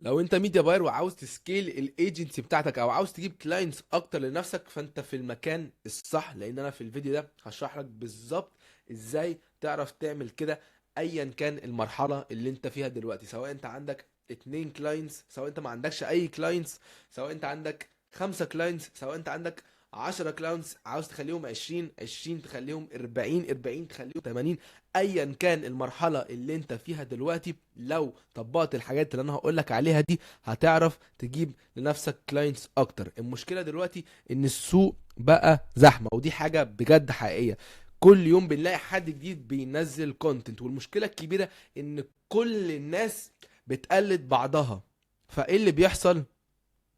لو انت media buyer وعاوز ت scale ال agency بتاعتك او عاوز تجيب clients اكتر لنفسك، فانت في المكان الصح، لان انا في الفيديو ده هشرح لك بالظبط ازاي تعرف تعمل كده ايا كان المرحلة اللي انت فيها دلوقتي، سواء انت عندك 2 clients، سواء انت ما عندكش اي clients، سواء انت عندك 5 clients، سواء انت عندك 10 clients عاوز تخليهم 20، 20 تخليهم 40، 40 تخليهم 80، ايا كان المرحلة اللي انت فيها دلوقتي لو طبقت الحاجات اللي انا هقولك عليها دي هتعرف تجيب لنفسك clients اكتر. المشكلة دلوقتي ان السوق بقى زحمة، ودي حاجة بجد حقيقية، كل يوم بنلاقي حد جديد بينزل content، والمشكلة الكبيرة ان كل الناس بتقلد بعضها، فايه اللي بيحصل؟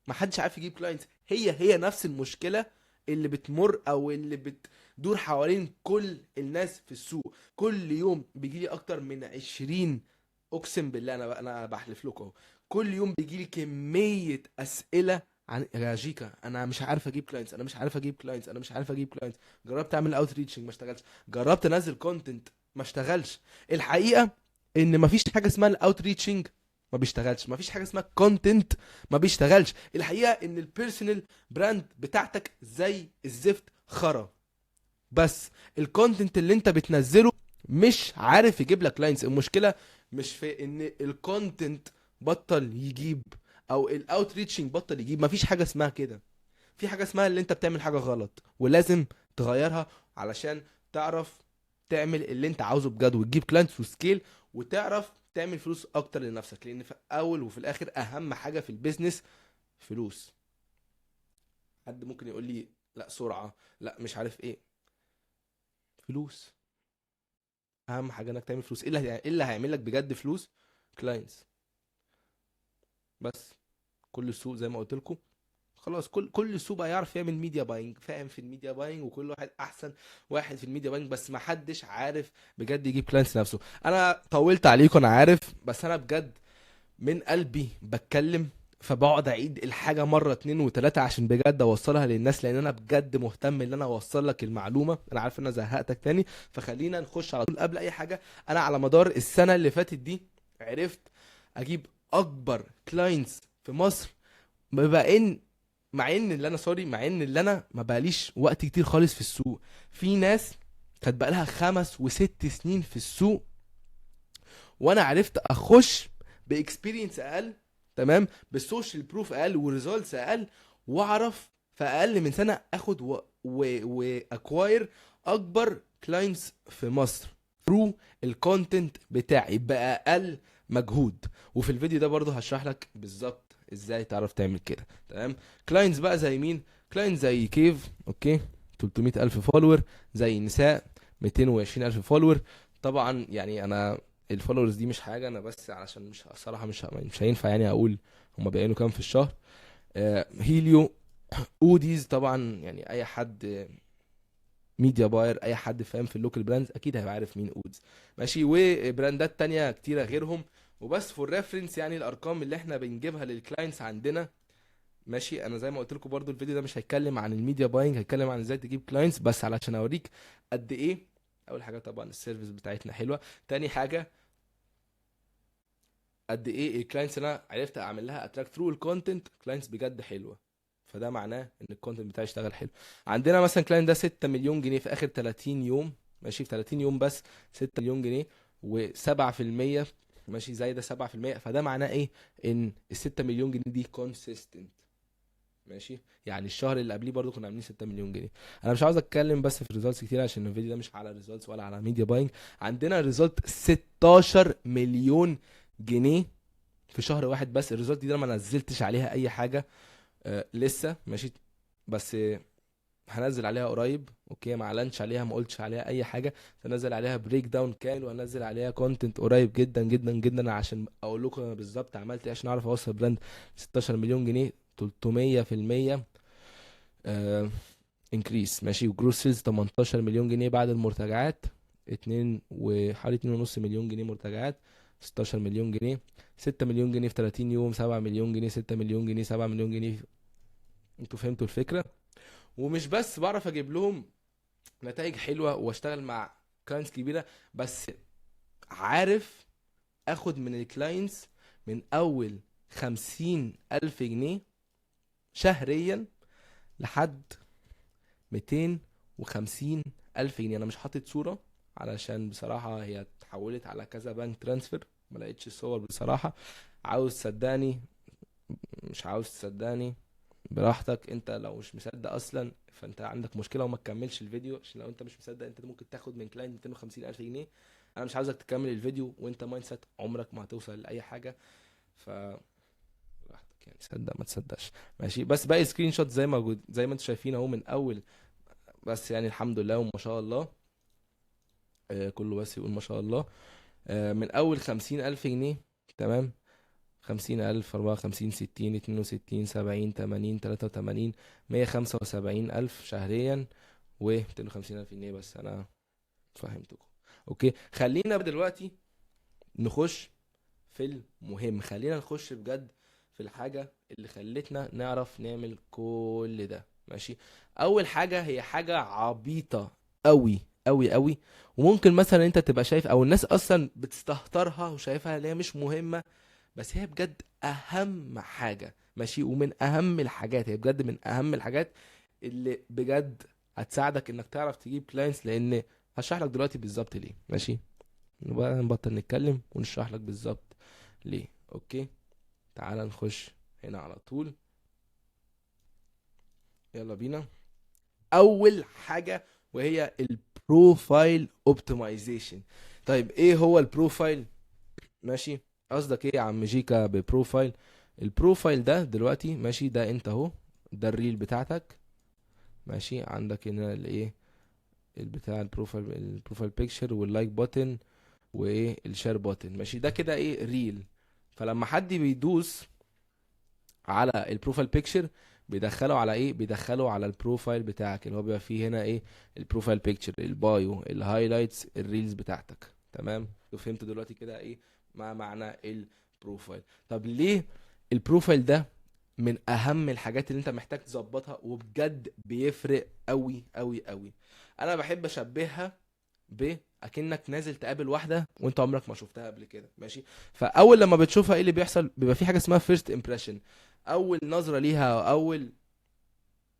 محدش عارف يجيب clients. هي نفس المشكلة اللي بتمر او اللي بتدور حوالين كل الناس في السوق. كل يوم بيجي لي اكتر من 20، اقسم بالله انا بحلف لكم اهو، كل يوم بيجي لي كمية اسئلة عن يا جيكا انا مش عارف اجيب clients، انا مش عارف اجيب clients، انا مش عارف اجيب clients، جربت اعمل outreaching ما اشتغلش، جربت انزل content ما اشتغلش. الحقيقة ان مفيش حاجة اسمها ال outreaching ما بيشتغلش، مفيش حاجة اسمها content ما بيشتغلش. الحقيقة ان ال personal brand بتاعتك زي الزفت خرا، بس ال content اللي انت بتنزله مش عارف يجيب لك clients. المشكلة مش في ان ال content بطل يجيب او ال outreaching بطل يجيب، مفيش حاجة اسمها كده. في حاجة اسمها اللي انت بتعمل حاجة غلط ولازم تغيرها علشان تعرف تعمل اللي انت عاوزه بجد وتجيب clients و scale وتعرف تعمل فلوس اكتر لنفسك، لان في الاول وفي الاخر اهم حاجة في ال business فلوس. حد ممكن يقول لي لا سرعة، لا مش عارف ايه، فلوس اهم حاجة انك تعمل فلوس. ايه اللي هيعمل لك بجد فلوس؟ clients بس. كل السوق زي ما قلت لكم خلاص، كل السوق بقى يعرف يعمل media buying، فاهم في ال media buying، وكل واحد احسن واحد في ال media buying، بس ما حدش عارف بجد يجيب clients نفسه. انا طولت عليكم انا عارف، بس انا بجد من قلبي بتكلم، فبقعد اعيد الحاجة مرة 2 و3 عشان بجد اوصلها للناس، لان انا بجد مهتم ان انا اوصل لك المعلومة. انا عارف ان انا زهقتك تاني، فخلينا نخش على طول. قبل اي حاجة، انا على مدار السنة اللي فاتت دي عرفت اجيب اكبر clients في مصر، بما ان مع ان اللي انا sorry، مع ان اللي انا ما بقاليش وقت كتير خالص في السوق. في ناس كانت بقالها 5 و6 سنين في السوق، وانا عرفت اخش ب experience اقل، تمام، بال social proof اقل و results اقل، واعرف في اقل من سنة اخد و acquire اكبر clients في مصر through ال content بتاعي باقل مجهود. وفي الفيديو ده برضو هشرح لك بالظبط ازاي تعرف تعمل كده، تمام. clients بقى زي مين؟ clients زي كيف، okay، 300,000 follower، زي نساء 220,000 follower. طبعا انا ال followers دي مش حاجة، انا بس علشان مش الصراحة مش هينفع اقول هما بيعينوا كام في الشهر. هيليو، اوديز، طبعا اي حد media buyer، اي حد فاهم في ال local brands اكيد هيبقى عارف مين اوديز، ماشي، وبراندات تانية كتيرة غيرهم. وبس for reference الارقام اللي احنا بنجيبها لل clients عندنا، ماشي. انا زي ما قلت لكم برضو الفيديو ده مش هيتكلم عن ال media buying، هيتكلم عن ازاي تجيب clients، بس علشان اوريك قد ايه. اول حاجة طبعا ال service بتاعتنا حلوة، تاني حاجة قد ايه ال clients اللي انا عرفت اعمل لها attract through ال content، clients بجد حلوة، فده معناه ان ال content بتاعي اشتغل حلو. عندنا مثلا client ده 6 مليون جنيه في اخر 30 يوم، ماشي، في 30 يوم بس 6 مليون جنيه وسبعة في المية، ماشي، زي ده سبعة في المية. فده معناه ايه؟ ان ال 6 مليون جنيه دي consistent، ماشي، الشهر اللي قبليه برضو كنا عاملين 6 مليون جنيه. انا مش عاوز اتكلم بس في results كتير عشان الفيديو ده مش على results ولا على media buying. عندنا result 16 مليون جنيه في شهر واحد بس. ال result دي انا ما نزلتش عليها اي حاجة، لسه، ماشي، بس هنزل عليها قريب، okay، ما اعلنش عليها، ما قلتش عليها اي حاجة، هنزل عليها breakdown كامل وهنزل عليها content قريب جدا جدا جدا عشان اقول لكم انا بالظبط عملت ايه عشان اعرف اوصل brand 16 مليون جنيه، تلتمية في المية، increase، ماشي. و gross sales 18 مليون جنيه بعد المرتجعات، اتنين وحوالي اتنين ونص مليون جنيه مرتجعات، 16 مليون جنيه، 6 مليون جنيه في 30 يوم، 7 مليون جنيه، 6 مليون جنيه، 7 مليون جنيه. انتوا فهمتوا الفكرة. ومش بس بعرف اجيب لهم نتائج حلوة واشتغل مع clients كبيرة، بس عارف اخد من ال clients من اول 50,000 جنيه شهريا لحد 250,000 جنيه. انا مش حاطط صورة علشان بصراحة هي اتحولت على كذا bank transfer، ما لقيتش الصور بصراحة. عاوز تصدقني مش عاوز تصدقني براحتك، انت لو مش مصدق اصلا فانت عندك مشكلة وما تكملش الفيديو، عشان لو انت مش مصدق انت ممكن تاخد من client 250,000 جنيه. انا مش عاوزك تكمل الفيديو وانت mindset عمرك ما هتوصل لاي حاجة، ف براحتك يعني، صدق ما تصدقش ماشي. بس باقي screenshot زي ما انتم شايفين اهو من اول، بس يعني الحمد لله وما شاء الله، كله بس يقول ما شاء الله. من اول 50,000 جنيه، تمام، 50,000، 54، 60، 62، 70، 80، 83، 175,000 شهريا و 250,000 جنيه. بس انا فهمتكم. okay، خلينا دلوقتي نخش في المهم، خلينا نخش بجد في الحاجة اللي خلتنا نعرف نعمل كل ده. ماشي، اول حاجة هي حاجة عبيطة قوي قوي قوي، وممكن مثلا انت تبقى شايف او الناس اصلا بتستهترها وشايفها ان هي مش مهمة، بس هي بجد اهم حاجة. ماشي، ومن اهم الحاجات، هي بجد من اهم الحاجات اللي بجد هتساعدك انك تعرف تجيب clients، لان هشرح لك دلوقتي بالظبط ليه. ماشي، نبقى نبطل نتكلم ونشرح لك بالظبط ليه. okay، تعال نخش هنا على طول، يلا بينا. اول حاجة وهي ال profile optimization. طيب ايه هو ال profile؟ ماشي، قصدك ايه يا عم جيكا ب profile؟ ال profile ده دلوقتي ماشي، ده انت اهو، ده ال reel بتاعتك. ماشي، عندك هنا الايه البتاع البروفايل، البروفايل بيكتشر واللايك بutton وايه ال share button. ماشي، ده كده ايه reel. فلما حد بيدوس على ال profile picture بيدخله على ايه؟ بيدخله على ال profile بتاعك اللي هو بيبقى فيه هنا ايه؟ البروفايل بيكتشر، البايو، الهايلايتس، الريلز بتاعتك. تمام، فهمت دلوقتي كده ايه ما معنى ال profile؟ طب ليه ال profile ده من اهم الحاجات اللي انت محتاج تظبطها وبجد بيفرق قوي قوي قوي؟ انا بحب اشبهها ب اكنك نازل تقابل واحدة وانت عمرك ما شفتها قبل كده. ماشي، فاول لما بتشوفها ايه اللي بيحصل؟ بيبقى في حاجة اسمها first impression، اول نظره ليها، اول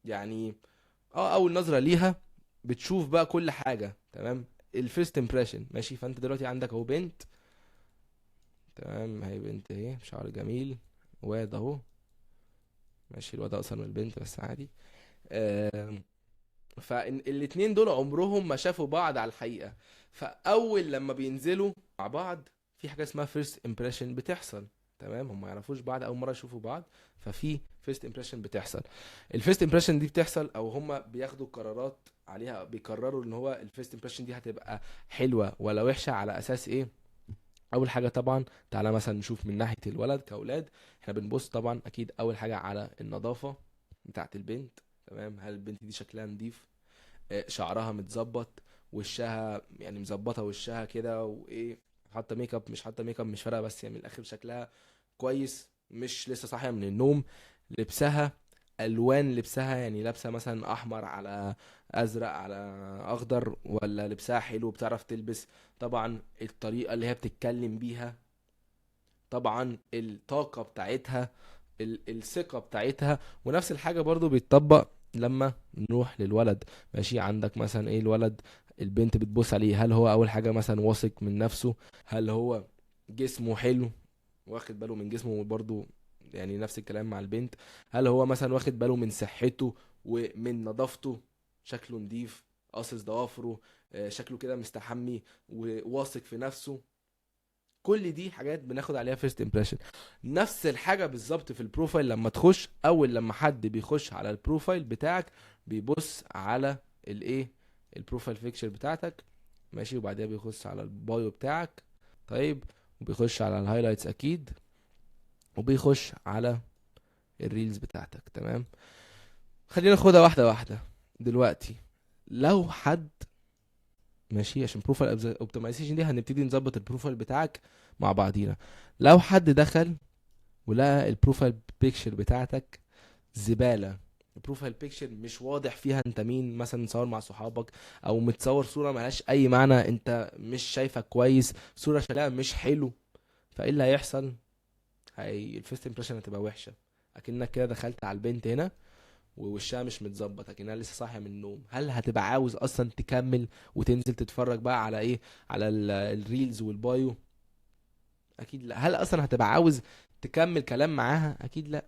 يعني اول نظره ليها بتشوف بقى كل حاجة. تمام، ال first impression. ماشي، فانت دلوقتي عندك اهو بنت، تمام، هي بنت اهي، شعر جميل، واد اهو، ماشي، الواد اقصر من البنت بس عادي. فالاتنين دول عمرهم ما شافوا بعض على الحقيقة، فاول لما بينزلوا مع بعض في حاجة اسمها first impression بتحصل. تمام، هم ما يعرفوش بعض، اول مرة يشوفوا بعض، ففي first impression بتحصل. ال first impression دي بتحصل او هم بياخدوا قرارات عليها، بيقرروا ان هو ال first impression دي هتبقى حلوة ولا وحشة على اساس ايه؟ اول حاجة طبعا تعالى مثلا نشوف من ناحية الولد كاولاد، احنا بنبص طبعا اكيد اول حاجة على النظافة بتاعت البنت. تمام، هل البنت دي شكلها نظيف؟ شعرها متظبط، وشها يعني مظبطه وشها كده، وايه، حاطه ميك اب مش حاطه ميك اب مش فارقه، بس يعني من الاخر شكلها كويس، مش لسه صاحية من النوم. لبسها، الوان لبسها، يعني لابسه مثلا احمر على ازرق على اخضر، ولا لبسها حلو بتعرف تلبس. طبعا الطريقة اللي هي بتتكلم بيها، طبعا الطاقة بتاعتها، الثقة بتاعتها. ونفس الحاجة برضو بيتطبق لما نروح للولد. ماشي، عندك مثلا ايه الولد، البنت بتبص عليه، هل هو اول حاجة مثلا واثق من نفسه، هل هو جسمه حلو، واخد باله من جسمه برضو، يعني نفس الكلام مع البنت، هل هو مثلا واخد باله من صحته ومن نظافته، شكله نظيف، قاصص ضوافره، شكله كده مستحمي وواثق في نفسه. كل دي حاجات بناخد عليها first impression. نفس الحاجة بالظبط في ال profile، لما تخش، اول لما حد بيخش على ال profile بتاعك بيبص على الايه، ال profile picture بتاعتك، ماشي، وبعدها بيخش على ال bio بتاعك، طيب، وبيخش على ال highlights اكيد، وبيخش على ال reels بتاعتك. تمام، خلينا ناخدها واحدة واحدة دلوقتي. لو حد ماشي، عشان profile optimization دي هنبتدي نظبط ال profile بتاعك مع بعضينا. لو حد دخل ولقى ال profile picture بتاعتك زبالة، ال profile picture مش واضح فيها انت مين، مثلا متصور مع صحابك او متصور صورة ملهاش اي معنى، انت مش شايفك كويس، صورة شكلها مش حلو، فايه اللي هيحصل؟ هي ال first impression هتبقى وحشة، اكنك كده دخلت على البنت هنا ووشها مش متظبط، اكنها لسه صاحية من النوم. هل هتبقى عاوز اصلا تكمل وتنزل تتفرج بقى على ايه؟ على ال reels وال bio؟ اكيد لا. هل اصلا هتبقى عاوز تكمل كلام معاها؟ اكيد لا.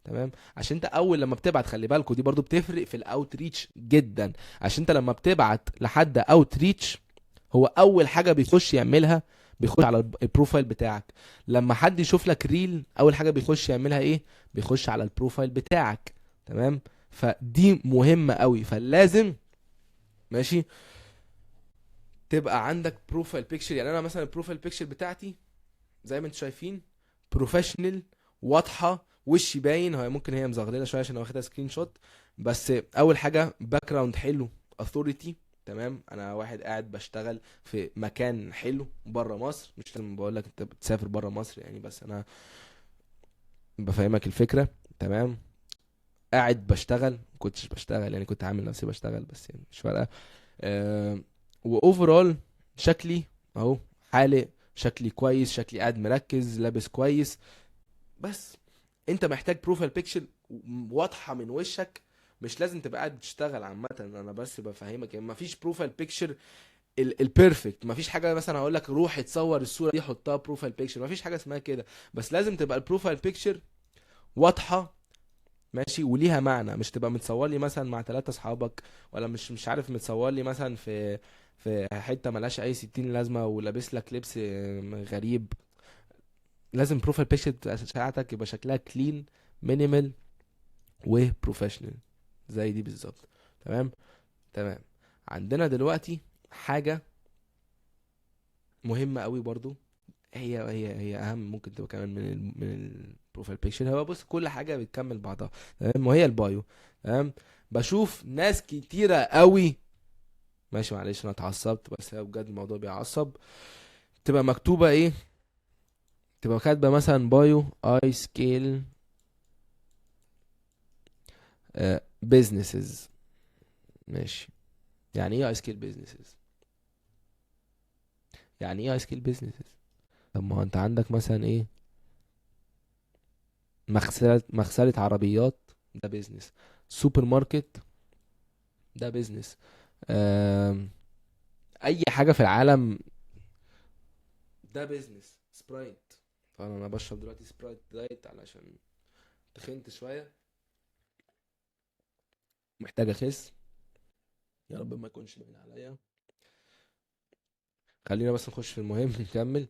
تمام. عشان انت اول لما بتبعت، خلي بالكوا دي برضو بتفرق في ال outreach جدا، عشان انت لما بتبعت لحد outreach هو اول حاجة بيخش يعملها بيخش على ال profile بتاعك. لما حد يشوف لك reel اول حاجة بيخش يعملها ايه؟ بيخش على ال profile بتاعك. تمام. فدي مهمة قوي، فلازم ماشي تبقى عندك profile picture. يعني انا مثلا ال profile picture بتاعتي زي ما انتم شايفين professional، واضحة، وشي باين، هو ممكن هي مزغلله شوية عشان واخدها screenshot، بس اول حاجة background حلو، authority. تمام. انا واحد قاعد بشتغل في مكان حلو بره مصر، مش لازم بقول لك انت بتسافر بره مصر يعني، بس انا بفهمك الفكرة. تمام. قاعد بشتغل، ما كنتش بشتغل يعني، كنت عامل نفسي بشتغل بس يعني مش فارقه. و overall شكلي اهو حالق، شكلي كويس، شكلي قاعد مركز، لابس كويس. بس انت محتاج profile picture واضحة من وشك، مش لازم تبقى قاعد بتشتغل عامة، انا بس بفهمك يعني. مفيش profile picture ال perfect، مفيش حاجة مثلا هقول لك روح اتصور الصورة دي حطها profile picture، مفيش حاجة اسمها كده، بس لازم تبقى ال profile picture واضحة ماشي وليها معنى. مش تبقى متصور لي مثلا مع 3 اصحابك، ولا مش عارف متصور لي مثلا في حتة ملهاش اي 60 لازمه، ولابس لك لبس غريب. لازم profile picture بتاعتك يبقى شكلها clean، minimal و professional زي دي بالظبط. تمام. تمام. عندنا دلوقتي حاجة مهمة قوي برضو، هي اهم ممكن تبقى كمان من ال profile picture. هو بص كل حاجة بتكمل بعضها. تمام. وهي ال bio. تمام. بشوف ناس كتيرة قوي، ماشي معلش انا اتعصبت بس هي بجد الموضوع بيعصب، تبقى مكتوبة ايه؟ تبقى كاتبه مثلا bio I scale businesses. ماشي. يعني ايه I scale businesses؟ يعني ايه I scale businesses؟ طب ما هو انت عندك مثلا ايه؟ مغسلة عربيات ده business، سوبر ماركت ده business، اي حاجة في العالم ده business. سبرايت، طبعا انا بشرب دلوقتي سبرايت diet علشان تخنت شوية، محتاج اخس، يا رب ما يكونش باين عليا. خلينا بس نخش في المهم نكمل.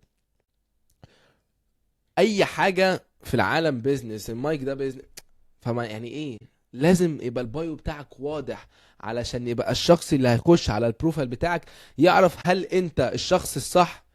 اي حاجة في العالم business، المايك ده business. فما يعني ايه؟ لازم يبقى ال bio بتاعك واضح علشان يبقى الشخص اللي هيخش على ال profile بتاعك يعرف هل انت الشخص الصح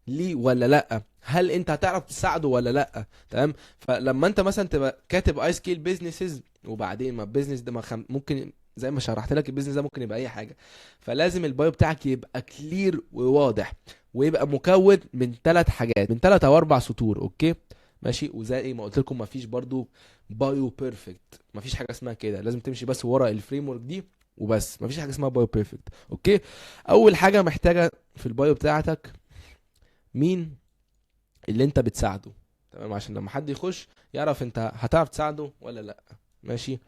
ليه ولا لا، هل انت هتعرف تساعده ولا لا. تمام. فلما انت مثلا تبقى كاتب I scale businesses، وبعدين ما ال business ده ما ممكن زي ما شرحت لك ال business ده ممكن يبقى اي حاجة، فلازم ال bio بتاعك يبقى clear وواضح، ويبقى مكون من 3 حاجات، من 3 او 4 سطور. okay ماشي. وزي ما قلت لكم مفيش برضو bio perfect، مفيش حاجة اسمها كده، لازم تمشي بس ورا ال framework دي وبس، مفيش حاجة اسمها bio perfect. okay. اول حاجة محتاجه في ال bio بتاعتك مين اللي انت بتساعده. تمام، عشان لما حد يخش يعرف انت هتعرف تساعده ولا لا. ماشي.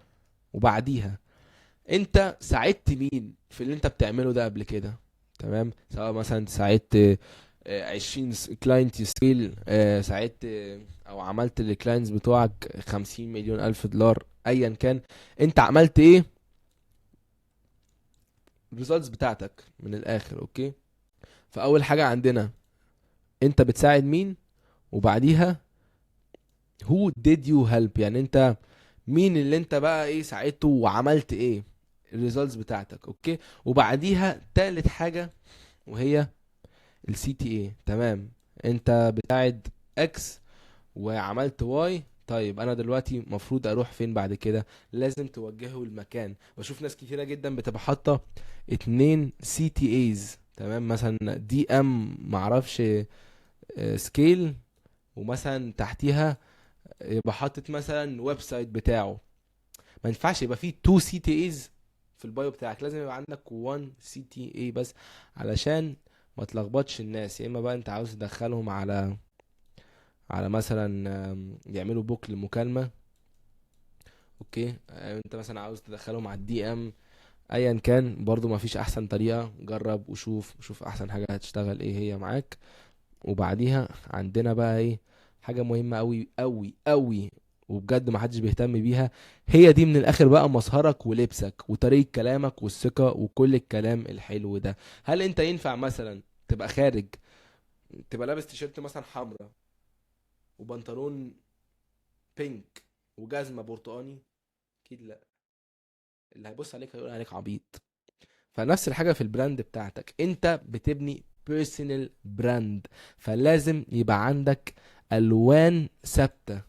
وبعديها انت ساعدت مين في اللي انت بتعمله ده قبل كده. تمام. سواء مثلا ساعدت، 20 client scale، ساعدت، او عملت لل clients بتوعك 50 مليون الف دولار، ايا كان انت عملت ايه، ال results بتاعتك من الاخر. okay. فاول حاجة عندنا انت بتساعد مين، وبعديها who did you help، يعني انت مين اللي انت بقى ايه ساعدته وعملت ايه ال results بتاعتك. okay. وبعديها تالت حاجة وهي ال CTA. تمام. انت بتساعد X وعملت Y، طيب انا دلوقتي مفروض اروح فين بعد كده؟ لازم توجهه المكان. بشوف ناس كتيرة جدا بتبقى حاطة 2 CTAs. تمام. مثلا DM معرفش، scale، ومثلا تحتيها يبقى حاطط مثلا website بتاعه. ما ينفعش يبقى فيه 2 CTAs في ال bio بتاعك، لازم يبقى عندك 1 CTA بس علشان ما تلخبطش الناس. يا اما بقى انت عاوز تدخلهم على مثلا يعملوا book لمكالمه. okay، انت مثلا عاوز تدخلهم على ال DM، ايا كان برضو ما فيش احسن طريقه، جرب وشوف، شوف احسن حاجة هتشتغل ايه هي معاك. وبعديها عندنا بقى ايه، حاجة مهمة قوي قوي قوي وبجد ما حدش بيهتم بيها، هي دي من الاخر بقى، مظهرك ولبسك وطريقه كلامك والثقة وكل الكلام الحلو ده. هل انت ينفع مثلا تبقى خارج تبقى لابس تيشيرت مثلا حمراء وبنطلون pink وجزمه برتقاني؟ اكيد لا، اللي هيبص عليك هيقول عليك عبيط. فنفس الحاجة في ال brand بتاعتك، انت بتبني personal brand، فلازم يبقى عندك الوان ثابتة،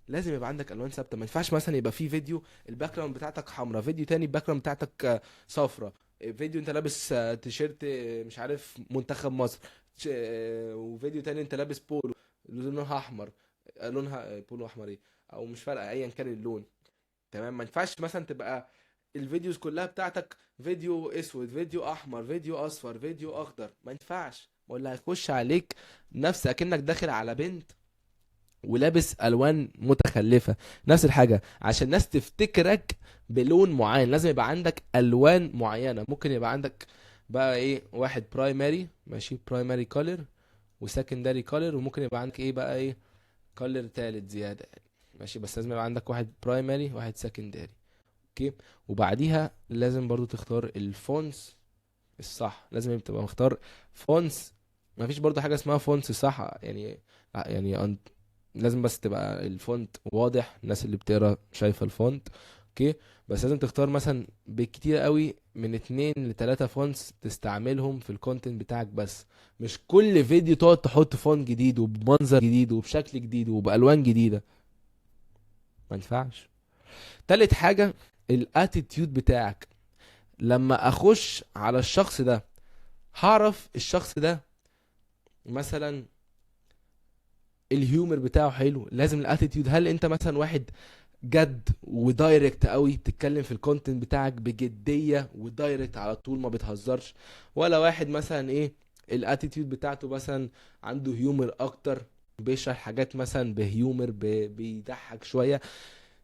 لازم يبقى عندك الوان ثابتة. ما ينفعش مثلا يبقى في فيديو ال background بتاعتك حمراء، فيديو تاني ال background بتاعتك صفراء، فيديو انت لابس تيشيرت مش عارف منتخب مصر، وفيديو تاني انت لابس بولو لونها احمر، لونها بولو احمر ايه او مش فارقه ايا كان اللون، تمام. ما ينفعش مثلا تبقى ال videos كلها بتاعتك فيديو اسود، فيديو احمر، فيديو اصفر، فيديو اخضر، ما ينفعش. ولا هيخش عليك نفس اكنك داخل على بنت ولابس الوان متخلفة. نفس الحاجة عشان الناس تفتكرك بلون معين لازم يبقى عندك الوان معينة. ممكن يبقى عندك بقى ايه، واحد primary، ماشي، primary color و secondary color، وممكن يبقى عندك ايه بقى، ايه color تالت زيادة يعني، ماشي، بس لازم يبقى عندك واحد primary واحد secondary، okay. وبعديها لازم برضو تختار ال fonts الصح، لازم تبقى مختار fonts. مفيش برضو حاجة اسمها fonts صح يعني، يعني أنت لازم بس تبقى ال font واضح، الناس اللي بتقرا شايفة ال font، okay. بس لازم تختار مثلا بالكتير قوي من 2 لتلاتة fonts تستعملهم في ال content بتاعك بس، مش كل فيديو تقعد تحط font جديد وبمنظر جديد وبشكل جديد وبألوان جديدة، ما ينفعش. تالت حاجة ال attitude بتاعك. لما اخش على الشخص ده هعرف الشخص ده مثلا ال humor بتاعه حلو، لازم ال attitude. هل انت مثلا واحد جد و direct قوي، بتتكلم في ال content بتاعك بجدية و direct على طول ما بتهزرش، ولا واحد مثلا ايه ال attitude بتاعته مثلا عنده humor اكتر، بيشرح حاجات مثلا ب humor، بيضحك شوية.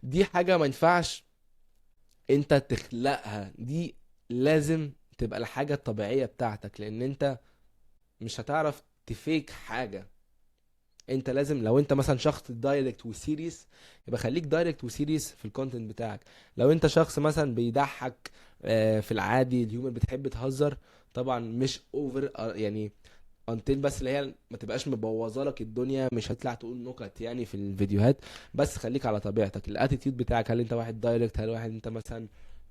دي حاجة ما ينفعش انت تخلقها، دي لازم تبقى الحاجة الطبيعية بتاعتك، لان انت مش هتعرف ت fake حاجة. انت لازم لو انت مثلا شخص direct و serious يبقى خليك direct و serious في ال content بتاعك. لو انت شخص مثلا بيضحك، في العادي ال humor بتحب تهزر، طبعا مش over، يعني until بس اللي هي ما تبقاش مبوظه لك الدنيا، مش هتطلع تقول نكت يعني في الفيديوهات، بس خليك على طبيعتك. ال attitude بتاعك، هل انت واحد direct، هل واحد انت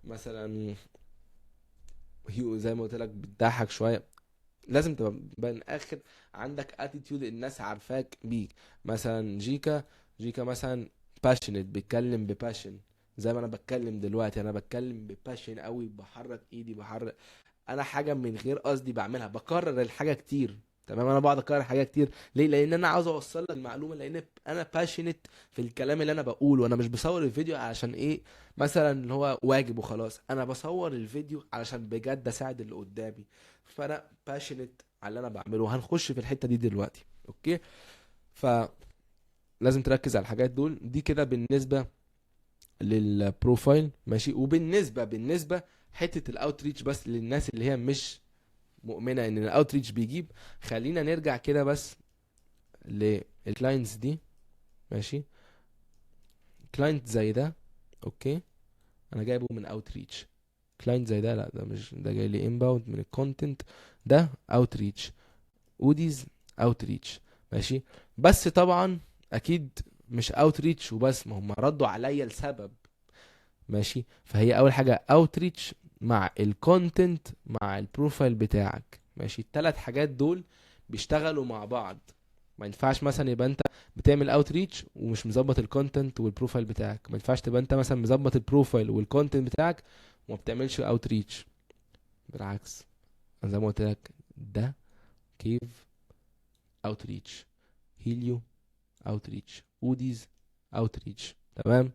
مثلا هيو زي ما قلت لك بتضحك شوية، لازم تبقى من الاخر عندك attitude الناس عارفاك بيه. مثلا جيكا مثلا passionate، بيتكلم ب passion زي ما انا بتكلم دلوقتي، انا بتكلم ب passion قوي، بحرك ايدي، بحرك انا حاجة من غير قصدي بعملها، بكرر الحاجة كتير، تمام. انا بقعد اكرر حاجة كتير ليه؟ لان انا عاوز اوصل لك المعلومة، لان انا passionate في الكلام اللي انا بقوله. انا مش بصور الفيديو علشان ايه مثلا اللي هو واجب وخلاص، انا بصور الفيديو علشان بجد اساعد اللي قدامي، فانا passionate على اللي انا بعمله. هنخش في الحتة دي دلوقتي، okay. ف لازم تركز على الحاجات دول دي كده بالنسبة لل profile، ماشي. وبالنسبة حتة ال outreach بس للناس اللي هي مش مؤمنة ان ال outreach بيجيب، خلينا نرجع كده بس لل clients دي، ماشي. client زي ده، okay، انا جايبه من outreach. client زي ده، لا ده مش ده، جاي لي inbound من ال content ده، outreach، اوديز outreach، ماشي. بس طبعا اكيد مش outreach وبس، ما هم ردوا عليا لسبب، ماشي. فهي اول حاجة outreach مع ال content مع ال profile بتاعك، ماشي. التلات حاجات دول بيشتغلوا مع بعض. ما ينفعش مثلا يبقى انت بتعمل outreach ومش مظبط ال content وال profile بتاعك، ما ينفعش تبقى انت مثلا مظبط ال profile وال content بتاعك وما بتعملش outreach. بالعكس، انا زي ما قلت لك ده كيف outreach، هيليو outreach، اوديز outreach، تمام.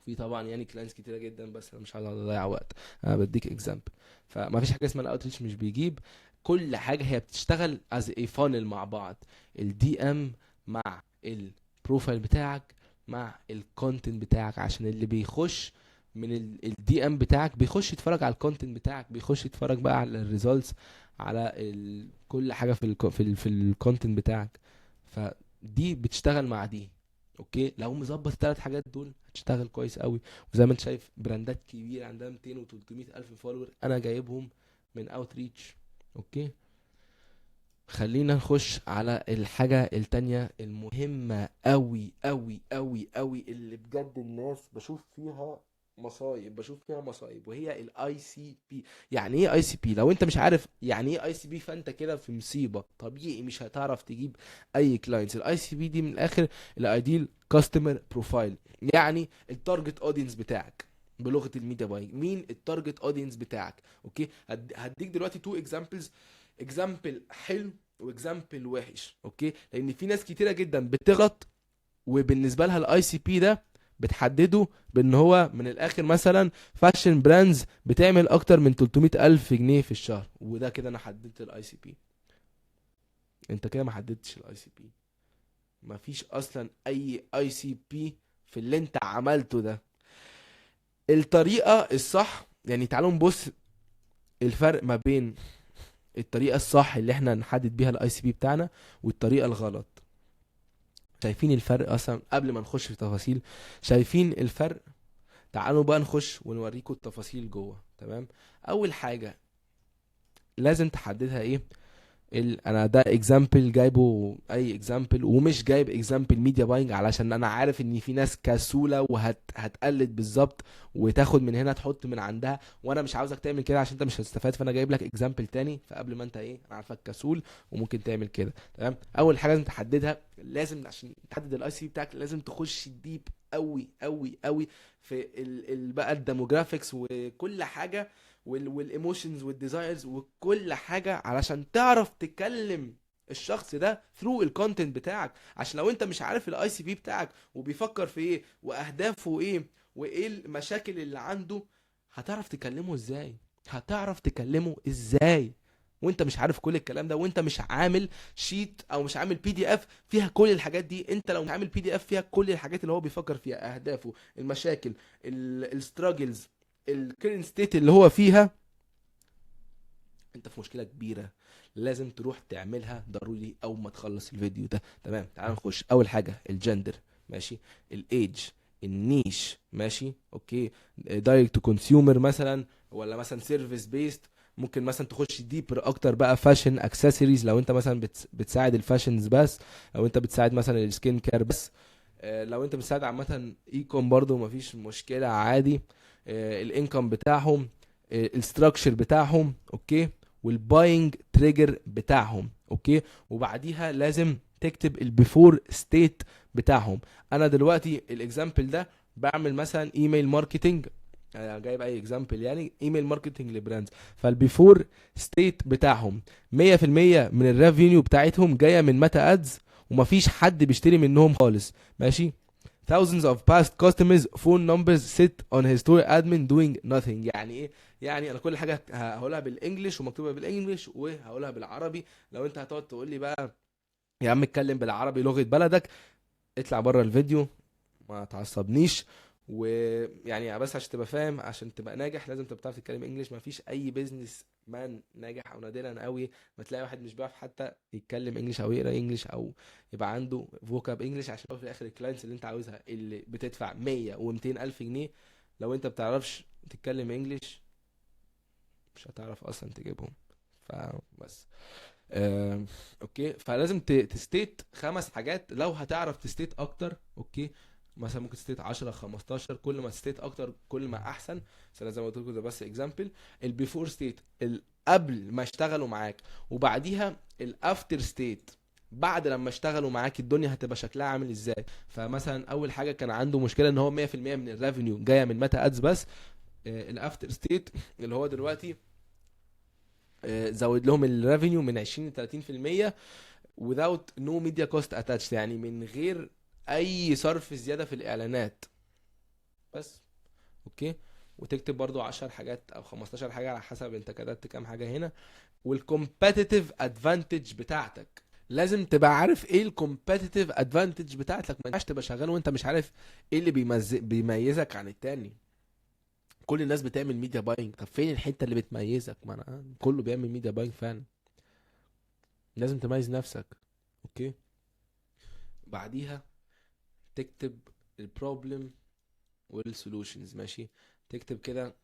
في طبعا clients كتيرة جدا، بس انا مش عايز اضيع وقت، انا بديك example. فما فيش حاجة اسمها ال outreach مش بيجيب، كل حاجة هي بتشتغل as a funnel مع بعض. ال DM مع ال profile بتاعك مع ال content بتاعك، عشان اللي بيخش من ال DM بتاعك بيخش يتفرج على ال content بتاعك، بيخش يتفرج بقى على ال results، على كل حاجة في ال content بتاعك. فدي بتشتغل مع دي. okay، لو مظبط الثلاث حاجات دول هتشتغل كويس قوي. وزي ما انت شايف brandات كبيرة عندها 200 و 300 الف follower انا جايبهم من outreach. okay، خلينا نخش على الحاجة التانية المهمة قوي قوي قوي قوي، اللي بجد الناس بشوف فيها مصايب، بشوف فيها مصايب، وهي ال ICP. يعني ايه ICP؟ لو انت مش عارف يعني ايه ICP فانت كده في مصيبة، طبيعي مش هتعرف تجيب اي clients. ال ICP دي من الاخر ال ideal customer profile، يعني ال target audience بتاعك بلغة ال media buying. مين ال target audience بتاعك؟ okay، هديك دلوقتي two examples، example حلو و example وحش. okay، لان في ناس كتيرة جدا بتغلط وبالنسبة لها ال ICP ده بتحدده بان هو من الاخر مثلا fashion brands بتعمل اكتر من 300,000 جنيه في الشهر، وده كده انا حددت ال ICP. انت كده ما حددتش ال ICP، مفيش اصلا اي ICP في اللي انت عملته ده. الطريقة الصح، تعالوا نبص الفرق ما بين الطريقة الصح اللي احنا نحدد بيها ال ICP بتاعنا والطريقة الغلط. شايفين الفرق اصلا؟ قبل ما نخش في تفاصيل شايفين الفرق؟ تعالوا بقى نخش ونوريكم التفاصيل جوه. تمام، اول حاجة لازم تحددها ايه؟ انا ده example جايبه اي example، ومش جايب example media buying علشان انا عارف ان في ناس كسوله هتقلد بالظبط وتاخد من هنا تحط من عندها، وانا مش عاوزك تعمل كده عشان انت مش هتستفاد، فانا جايب لك example تاني. فقبل ما انت ايه، انا عارفك كسول وممكن تعمل كده. تمام، اول حاجة لازم تحددها، لازم عشان تحدد ال ICP بتاعك لازم تخش deep قوي قوي قوي في بقى ال demographics وكل حاجة وال emotions وال desires وكل حاجة، علشان تعرف تكلم الشخص ده through ال content بتاعك. عشان لو انت مش عارف ال ICP بتاعك وبيفكر في ايه واهدافه ايه وايه المشاكل اللي عنده، هتعرف تكلمه ازاي؟ هتعرف تكلمه ازاي وانت مش عارف كل الكلام ده، وانت مش عامل sheet او مش عامل PDF فيها كل الحاجات دي؟ انت لو مش عامل PDF فيها كل الحاجات اللي هو بيفكر فيها، اهدافه، المشاكل، ال struggles، ال current state اللي هو فيها، انت في مشكلة كبيرة لازم تروح تعملها ضروري اول ما تخلص الفيديو ده. تمام، تعال نخش. اول حاجة الجندر، ماشي، الايج، ال niche، ماشي، okay، direct to consumer مثلا، ولا مثلا service based. ممكن مثلا تخش deeper اكتر بقى، fashion accessories لو انت مثلا بتساعد ال fashions بس، لو انت بتساعد مثلا ال skin care بس، لو انت بتساعد عامة e-com برضو مفيش مشكلة عادي. ال income بتاعهم، ال structure بتاعهم، okay، وال buying trigger بتاعهم، okay. وبعديها لازم تكتب ال before state بتاعهم. انا دلوقتي ال example ده بعمل مثلا email marketing، انا جايب اي example يعني email marketing ل brands، فال before state بتاعهم مية في المية من ال revenue بتاعتهم جاية من Meta ads، ومفيش حد بيشتري منهم خالص، ماشي. Thousands of past customers phone numbers sit on his store admin doing nothing. يعني ايه؟ يعني انا كل حاجة هقولها بال English ومكتوبه بال English وهقولها بالعربي. لو انت هتقعد تقول لي بقى يا عم اتكلم بالعربي لغة بلدك، اطلع بره الفيديو، ما تعصبنيش. ويعني بس عشان تبقى فاهم، عشان تبقى ناجح لازم تبقى بتعرف تتكلم English. ما فيش اي business man ناجح او نادرا قوي ما تلاقي واحد مش بيعرف حتى يتكلم English او يقرا English او يبقى عنده vocab English، عشان في الاخر ال clients اللي انت عاوزها اللي بتدفع مية ومتين الف جنيه، لو انت بتعرفش تتكلم English مش هتعرف اصلا تجيبهم. فبس okay، فلازم ت state 5 حاجات. لو هتعرف ت state اكتر، okay، مثلا ممكن ت state 10 15، كل ما ت state اكتر كل ما احسن. بس انا زي ما قلت لكم ده بس example. ال before state قبل ما اشتغلوا معاك، وبعديها ال after state بعد لما اشتغلوا معاك الدنيا هتبقى شكلها عامل ازاي. فمثلا اول حاجة كان عنده مشكلة ان هو مية في المية من ال revenue جاية من Meta ads بس. ال after state اللي هو دلوقتي، زود لهم ال revenue من 20 ل تلاتين في المية without no media cost attached، يعني من غير اي صرف زيادة في الاعلانات بس. okay، وتكتب برضو 10 حاجات او 15 حاجة على حسب انت كتبت كام حاجة هنا. وال competitive advantage بتاعتك، لازم تبقى عارف ايه ال competitive advantage بتاعتك. ما ينفعش تبقى شغال وانت مش عارف ايه اللي بيميزك عن التاني. كل الناس بتعمل media buying، طب فين الحتة اللي بتميزك؟ ما انا كله بيعمل media buying فعلا. لازم تميز نفسك. okay، بعديها تكتب ال problem وال solutions. ماشي، تكتب كده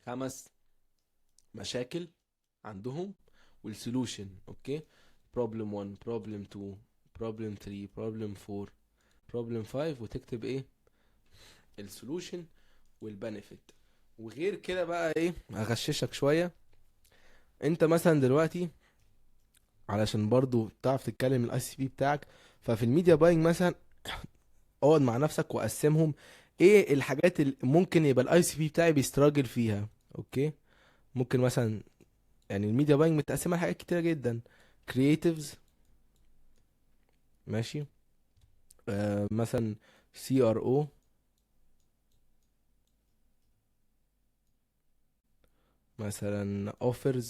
5 مشاكل عندهم وال solution. okay، problem 1، problem 2، problem 3، problem 4، problem 5، وتكتب ايه ال solution وال benefit. وغير كده بقى ايه، هغششك شوية. انت مثلا دلوقتي علشان برضو تعرف تتكلم ال ICP بتاعك، ففي ال media buying مثلا اقعد مع نفسك وقسمهم ايه الحاجات اللي ممكن يبقى ال ICP بتاعي بي struggle فيها. okay، ممكن مثلا ال media buying متقسمه لحاجات كتيرة جدا، creatives، ماشي، مثلا CRO، مثلا offers،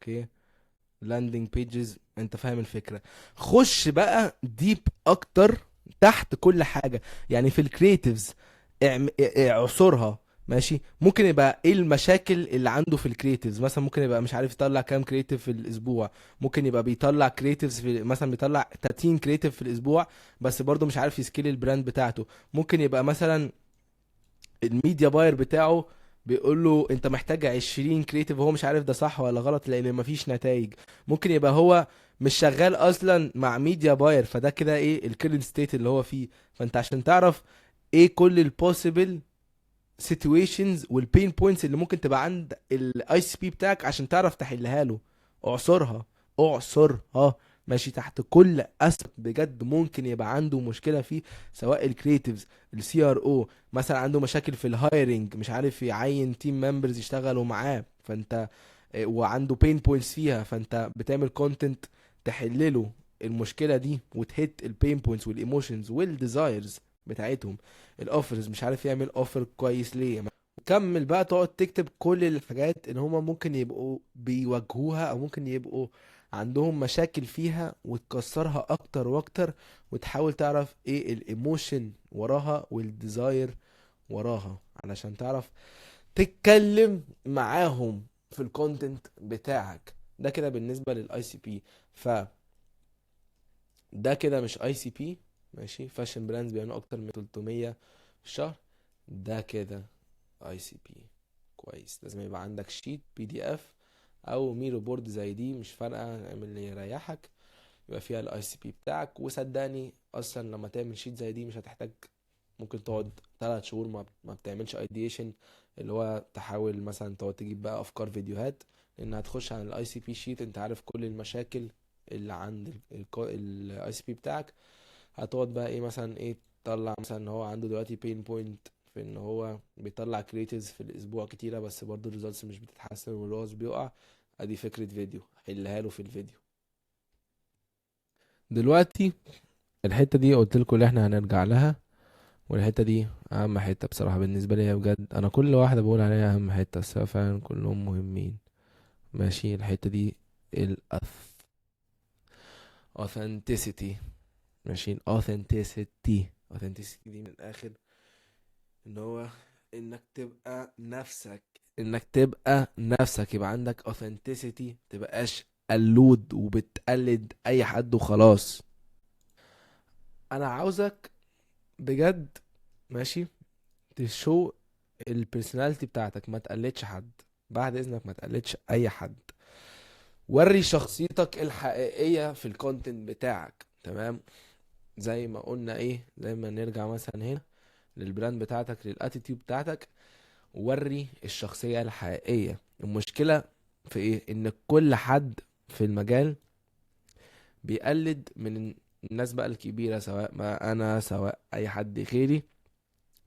okay، landing pages. انت فاهم الفكرة. خش بقى deep اكتر تحت كل حاجة. في ال creatives اعصرها. ماشي، ممكن يبقى ايه المشاكل اللي عنده في ال creatives؟ مثلا ممكن يبقى مش عارف يطلع كام creative في الاسبوع، ممكن يبقى بيطلع creatives في مثلا بيطلع 30 creative في الاسبوع بس برضه مش عارف ي scale ال brand بتاعته. ممكن يبقى مثلا ال media buyer بتاعه بيقول له انت محتاج 20 creative وهو مش عارف ده صح ولا غلط لان مفيش نتائج. ممكن يبقى هو مش شغال اصلا مع media buyer، فده كده ايه ال current state اللي هو فيه. فانت عشان تعرف ايه كل ال possible situations وال pain points اللي ممكن تبقى عند ال ICP بتاعك عشان تعرف تحلها له، اعصرها، اعصرها. ماشي، تحت كل aspect بجد ممكن يبقى عنده مشكلة فيه، سواء ال creatives، ال CRO، مثلا عنده مشاكل في ال hiring، مش عارف يعين team members يشتغلوا معاه، وعنده pain points فيها، فانت بتعمل content تحلله المشكلة دي وت hit ال pain points وال emotions وال desires بتاعتهم. ال offers مش عارف يعمل offer كويس ليه. كمل بقى تقعد تكتب كل الحاجات اللي هما ممكن يبقوا بيواجهوها او ممكن يبقوا عندهم مشاكل فيها، وتكسرها اكتر واكتر، وتحاول تعرف ايه ال emotion وراها وال desire وراها علشان تعرف تتكلم معاهم في ال content بتاعك. ده كده بالنسبة لل ICP. ف ده كده مش ICP، ماشي، fashion brands بيعملوا اكتر من 300 في الشهر، ده كده ICP. كويس، لازم يبقى عندك sheet PDF او ميرو board زي دي، مش فارقه، اعمل اللي يريحك، يبقى فيها ال ICP بتاعك. وصدقني اصلا لما تعمل sheet زي دي مش هتحتاج، ممكن تقعد 3 شهور ما بتعملش ideation، اللي هو تحاول مثلا تقعد تجيب بقى افكار فيديوهات، لان هتخش على ال ICP sheet، انت عارف كل المشاكل اللي عند ال ICP بتاعك. هتقعد بقى ايه مثلا، ايه تطلع مثلا ان هو عنده دلوقتي pain point في ان هو بيطلع creatives في الاسبوع كتيرة، بس برضه ال results مش بتتحسن وال ROAS بيقع. ادي فكرة فيديو حلها له في الفيديو. دلوقتي الحتة دي قلت لكم اللي احنا هنرجع لها، والحتة دي اهم حتة بصراحة بالنسبة لي بجد، انا كل واحدة بقول عليها اهم حتة، بس فعلا كلهم مهمين. ماشي، الحتة دي authenticity. ماشي، authenticity دي من الاخر ان هو انك تبقى نفسك، انك تبقى نفسك، يبقى عندك authenticity، تبقاش قلود وبتقلد اي حد وخلاص. انا عاوزك بجد ماشي ت show ال personality بتاعتك، ما تقلدش حد، بعد اذنك ما تقلدش اي حد، وري شخصيتك الحقيقية في ال content بتاعك. تمام، زي ما قلنا ايه، زي ما نرجع مثلا هنا لل brand بتاعتك، لل attitude بتاعتك، وري الشخصية الحقيقية. المشكلة في ايه؟ ان كل حد في المجال بيقلد من الناس بقى الكبيرة، سواء ما انا سواء اي حد غيري،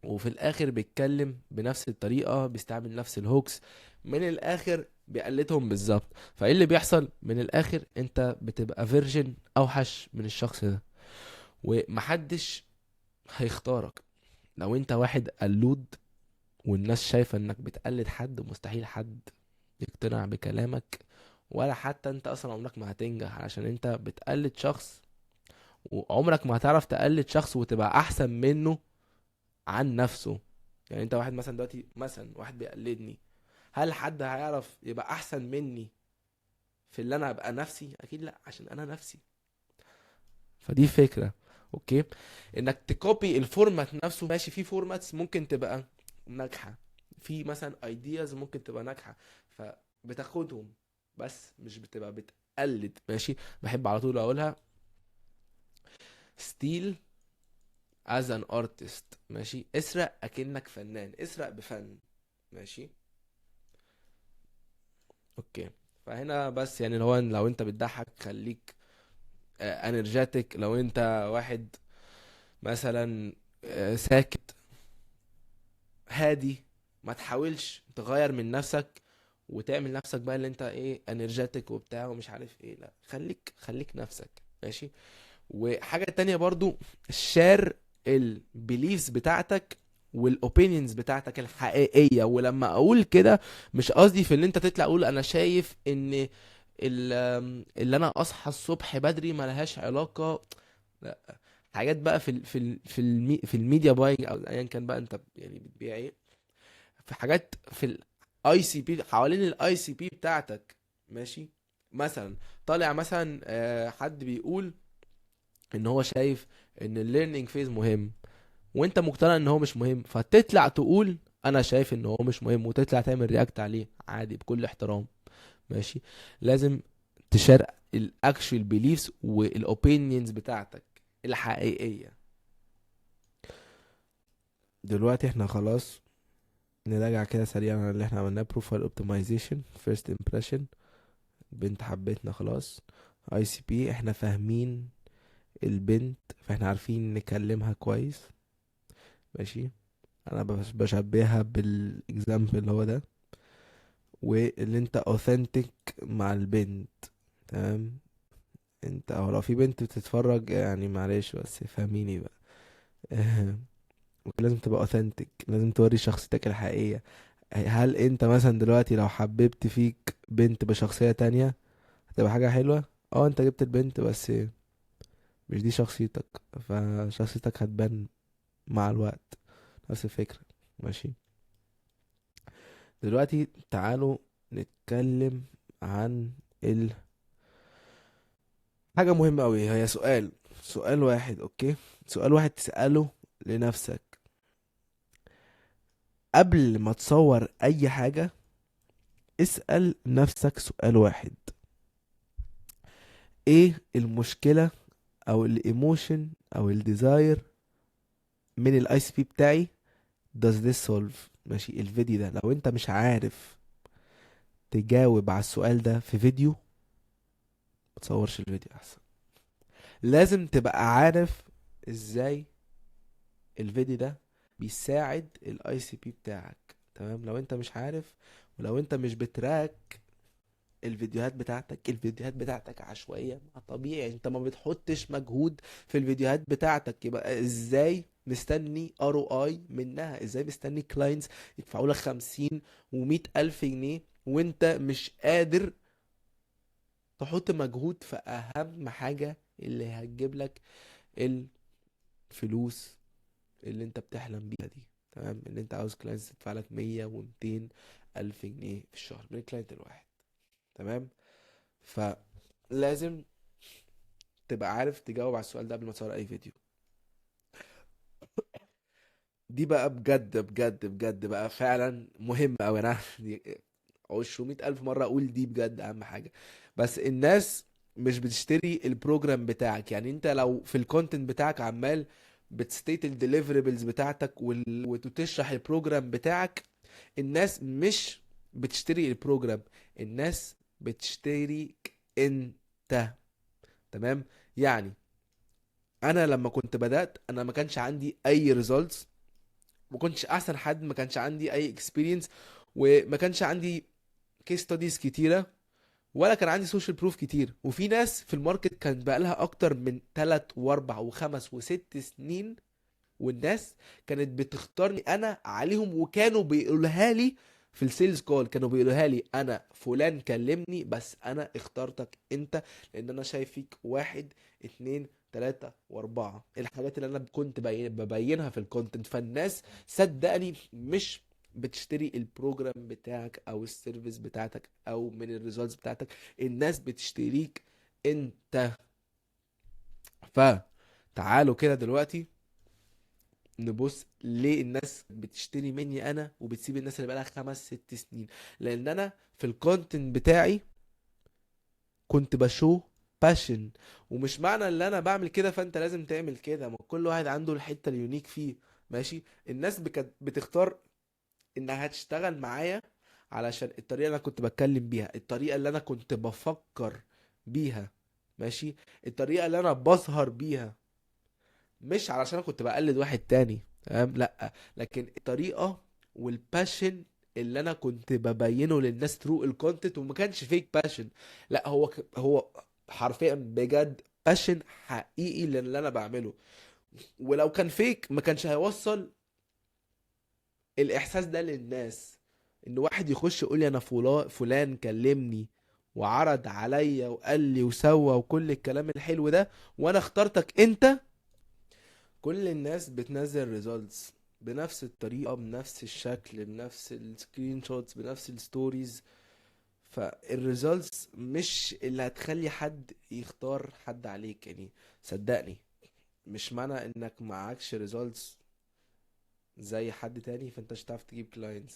وفي الاخر بيتكلم بنفس الطريقة، بيستعمل نفس ال hooks، من الاخر بيقلدهم بالظبط. فايه اللي بيحصل؟ من الاخر انت بتبقى version اوحش من الشخص ده، ومحدش هيختارك. لو انت واحد قلود والناس شايفة انك بتقلد حد، مستحيل حد يقتنع بكلامك ولا حتى انت اصلا عمرك ما هتنجح، عشان انت بتقلد شخص، وعمرك ما هتعرف تقلد شخص وتبقى احسن منه عن نفسه. يعني انت واحد مثلا دلوقتي، مثلا واحد بيقلدني، هل حد هيعرف يبقى احسن مني في اللي انا ابقى نفسي؟ اكيد لا، عشان انا نفسي. فدي فكرة. okay، انك ت copy ال format نفسه، ماشي، في formats ممكن تبقى ناجحة، في مثلا ideas ممكن تبقى ناجحة، فبتاخدهم بس مش بتبقى بتقلد. ماشي، بحب على طول اقولها steal as an artist. ماشي، اسرق اكنك فنان، اسرق بفن. ماشي، okay. فهنا بس يعني لو انت بتضحك خليك energetic، لو انت واحد مثلا ساكت هادي، ما تحاولش تغير من نفسك وتعمل نفسك بقى اللي انت ايه energetic وبتاع ومش عارف ايه، لا خليك نفسك. ماشي، وحاجة تانية برضو، share ال beliefs بتاعتك وال opinions بتاعتك الحقيقية. ولما اقول كده مش قصدي في ان انت تطلع اقول انا شايف ان اللي انا اصحى الصبح بدري ما لهاش علاقة، لا، حاجات بقى في ال media buying او ايا كان بقى انت بتبيع ايه، في حاجات في ال ICP، حوالين ال ICP بتاعتك. ماشي، مثلا طالع مثلا، حد بيقول ان هو شايف ان ال learning phase مهم، وانت مقتنع ان هو مش مهم، فتطلع تقول انا شايف ان هو مش مهم، وتطلع تعمل react عليه عادي بكل احترام. ماشي، لازم ت share ال actual beliefs وال opinions بتاعتك الحقيقية. دلوقتي احنا خلاص نراجع كده سريعا على اللي احنا عملناه. profile optimization، first impression، بنت حبتنا خلاص، ICP احنا فاهمين البنت فاحنا عارفين نكلمها كويس. ماشي، انا بشبهها بال example اللي هو ده، واللي انت authentic مع البنت. تمام، انت او لو في بنت بتتفرج معلش بس فهميني بقى. لازم تبقى authentic، لازم توري شخصيتك الحقيقية. هل انت مثلا دلوقتي لو حببت فيك بنت بشخصية تانية هتبقى حاجة حلوة؟ انت جبت البنت بس مش دي شخصيتك، فشخصيتك هتبان مع الوقت. نفس الفكرة. ماشي، دلوقتي تعالوا نتكلم عن حاجة مهمة أوي، هي سؤال واحد. okay، سؤال واحد تسأله لنفسك قبل ما تصور أي حاجة. اسأل نفسك سؤال واحد: ايه المشكلة او ال emotion او ال desire من ال ICP بتاعي does this solve؟ ماشي، الفيديو ده لو انت مش عارف تجاوب على السؤال ده في فيديو، ما تصورش الفيديو احسن. لازم تبقى عارف ازاي الفيديو ده بيساعد ال ICP بتاعك. تمام، لو انت مش عارف ولو انت مش بت track الفيديوهات بتاعتك، الفيديوهات بتاعتك عشوائية، ما طبيعي انت ما بتحطش مجهود في الفيديوهات بتاعتك، يبقى ازاي مستني ROI منها؟ ازاي مستني clients يدفعوا لك 50 ومية ألف جنيه وانت مش قادر تحط مجهود في اهم حاجة اللي هتجيب لك الفلوس اللي انت بتحلم بيها دي؟ تمام، اللي انت عاوز clients تدفع لك مية ومتين ألف جنيه في الشهر من ال client الواحد. تمام، فلازم تبقى عارف تجاوب على السؤال ده قبل ما تصور اي فيديو. دي بقى بجد بجد بجد بقى فعلا مهمة أوي. أنا دي عشرمية ألف مرة أقول دي بجد أهم حاجة، بس الناس مش بتشتري ال program بتاعك. انت لو في ال content بتاعك عمال بت state ال deliverables بتاعتك وتشرح ال program بتاعك، الناس مش بتشتري ال program، الناس بتشتريك انت. تمام، انا لما كنت بدأت انا ما كانش عندي اي results، ما كنتش احسن حد، ما كانش عندي اي experience، وما كانش عندي case studies كتيرة، ولا كان عندي social proof كتير. وفي ناس في ال market كان بقالها اكتر من تلات واربع وخمس وست سنين، والناس كانت بتختارني انا عليهم، وكانوا بيقولها لي في ال sales call كانوا بيقولوها لي، انا فلان كلمني بس انا اخترتك انت لان انا شايف فيك 1 2 3 و4، الحاجات اللي انا كنت ببينها في ال content. فالناس صدقني مش بتشتري ال program بتاعك او ال service بتاعتك او من ال results بتاعتك، الناس بتشتريك انت. فتعالوا كده دلوقتي نبص ليه الناس بتشتري مني انا وبتسيب الناس اللي بقالها 5 6 سنين. لان انا في ال content بتاعي كنت ب show passion، ومش معنى ان انا بعمل كده فانت لازم تعمل كده، ما كل واحد عنده الحتة ال unique فيه. ماشي، الناس بتختار انها هتشتغل معايا علشان الطريقة اللي انا كنت بتكلم بيها، الطريقة اللي انا كنت بفكر بيها، ماشي، الطريقة اللي انا بظهر بيها، مش علشان انا كنت بقلد واحد تاني، تمام؟ لا، لكن الطريقة وال passion اللي انا كنت ببينة للناس through ال content، وما كانش fake passion، لا هو حرفيا بجد passion حقيقي للي انا بعمله. ولو كان fake ما كانش هيوصل الاحساس ده للناس، ان واحد يخش يقول لي انا فلان كلمني وعرض عليا وقال لي وسوى وكل الكلام الحلو ده وانا اخترتك انت. كل الناس بتنزل results بنفس الطريقة، بنفس الشكل، بنفس ال screenshots، بنفس ال stories، فال results مش اللي هتخلي حد يختار حد عليك. صدقني مش معنى انك معكش results زي حد تاني فانت مش هتعرف تجيب clients.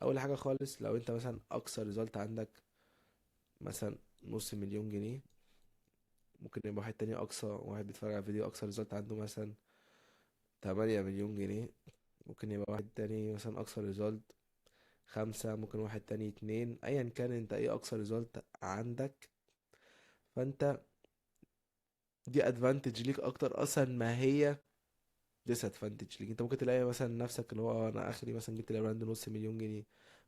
اول حاجة خالص، لو انت مثلا اقصى result عندك مثلا نص مليون جنيه، ممكن يبقى واحد تاني اقصى واحد بيتفرج على فيديو اقصى result عنده مثلا 8 مليون جنيه، ممكن يبقى واحد تاني مثلا اقصى result 5، ممكن واحد تاني 2، ايا كان انت ايه اقصى result عندك، فانت دي advantage ليك اكتر اصلا ما هي disadvantage ليك. انت ممكن تلاقي مثلا نفسك اللي هو انا اخري مثلا جبت ال brand نص مليون جنيه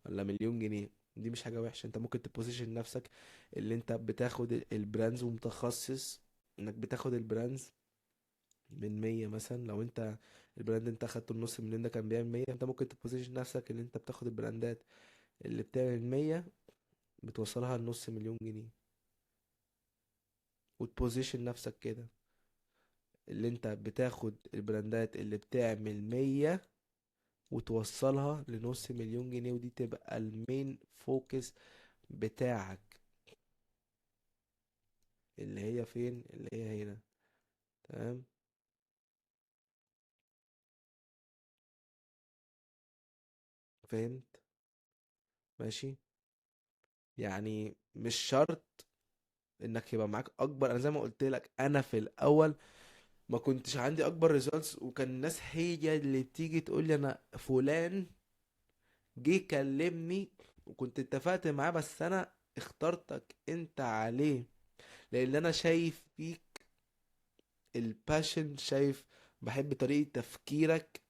ولا مليون جنيه، دي مش حاجة وحشة. انت ممكن ت position نفسك اللي انت بتاخد ال brands ومتخصص انك بتاخد ال brands من 100 مثلا، لو انت ال brand انت اخدته النص مليون ده كان بيعمل 100، انت ممكن ت position نفسك اللي انت بتاخد البراندات اللي بتعمل 100 بتوصلها لنص مليون جنيه، وت position نفسك كده اللي انت بتاخد البراندات اللي بتعمل 100 وتوصلها لنص مليون جنيه، ودي تبقى ال main focus بتاعك اللي هي فين، اللي هي هنا. تمام، فهمت؟ ماشي. مش شرط انك يبقى معاك اكبر، انا زي ما قلت لك انا في الاول ما كنتش عندي اكبر results، وكان الناس هي اللي بتيجي تقول لي انا فلان جه كلمني وكنت اتفقت معاه بس انا اخترتك انت عليه لان انا شايف فيك ال passion، شايف بحب طريقة تفكيرك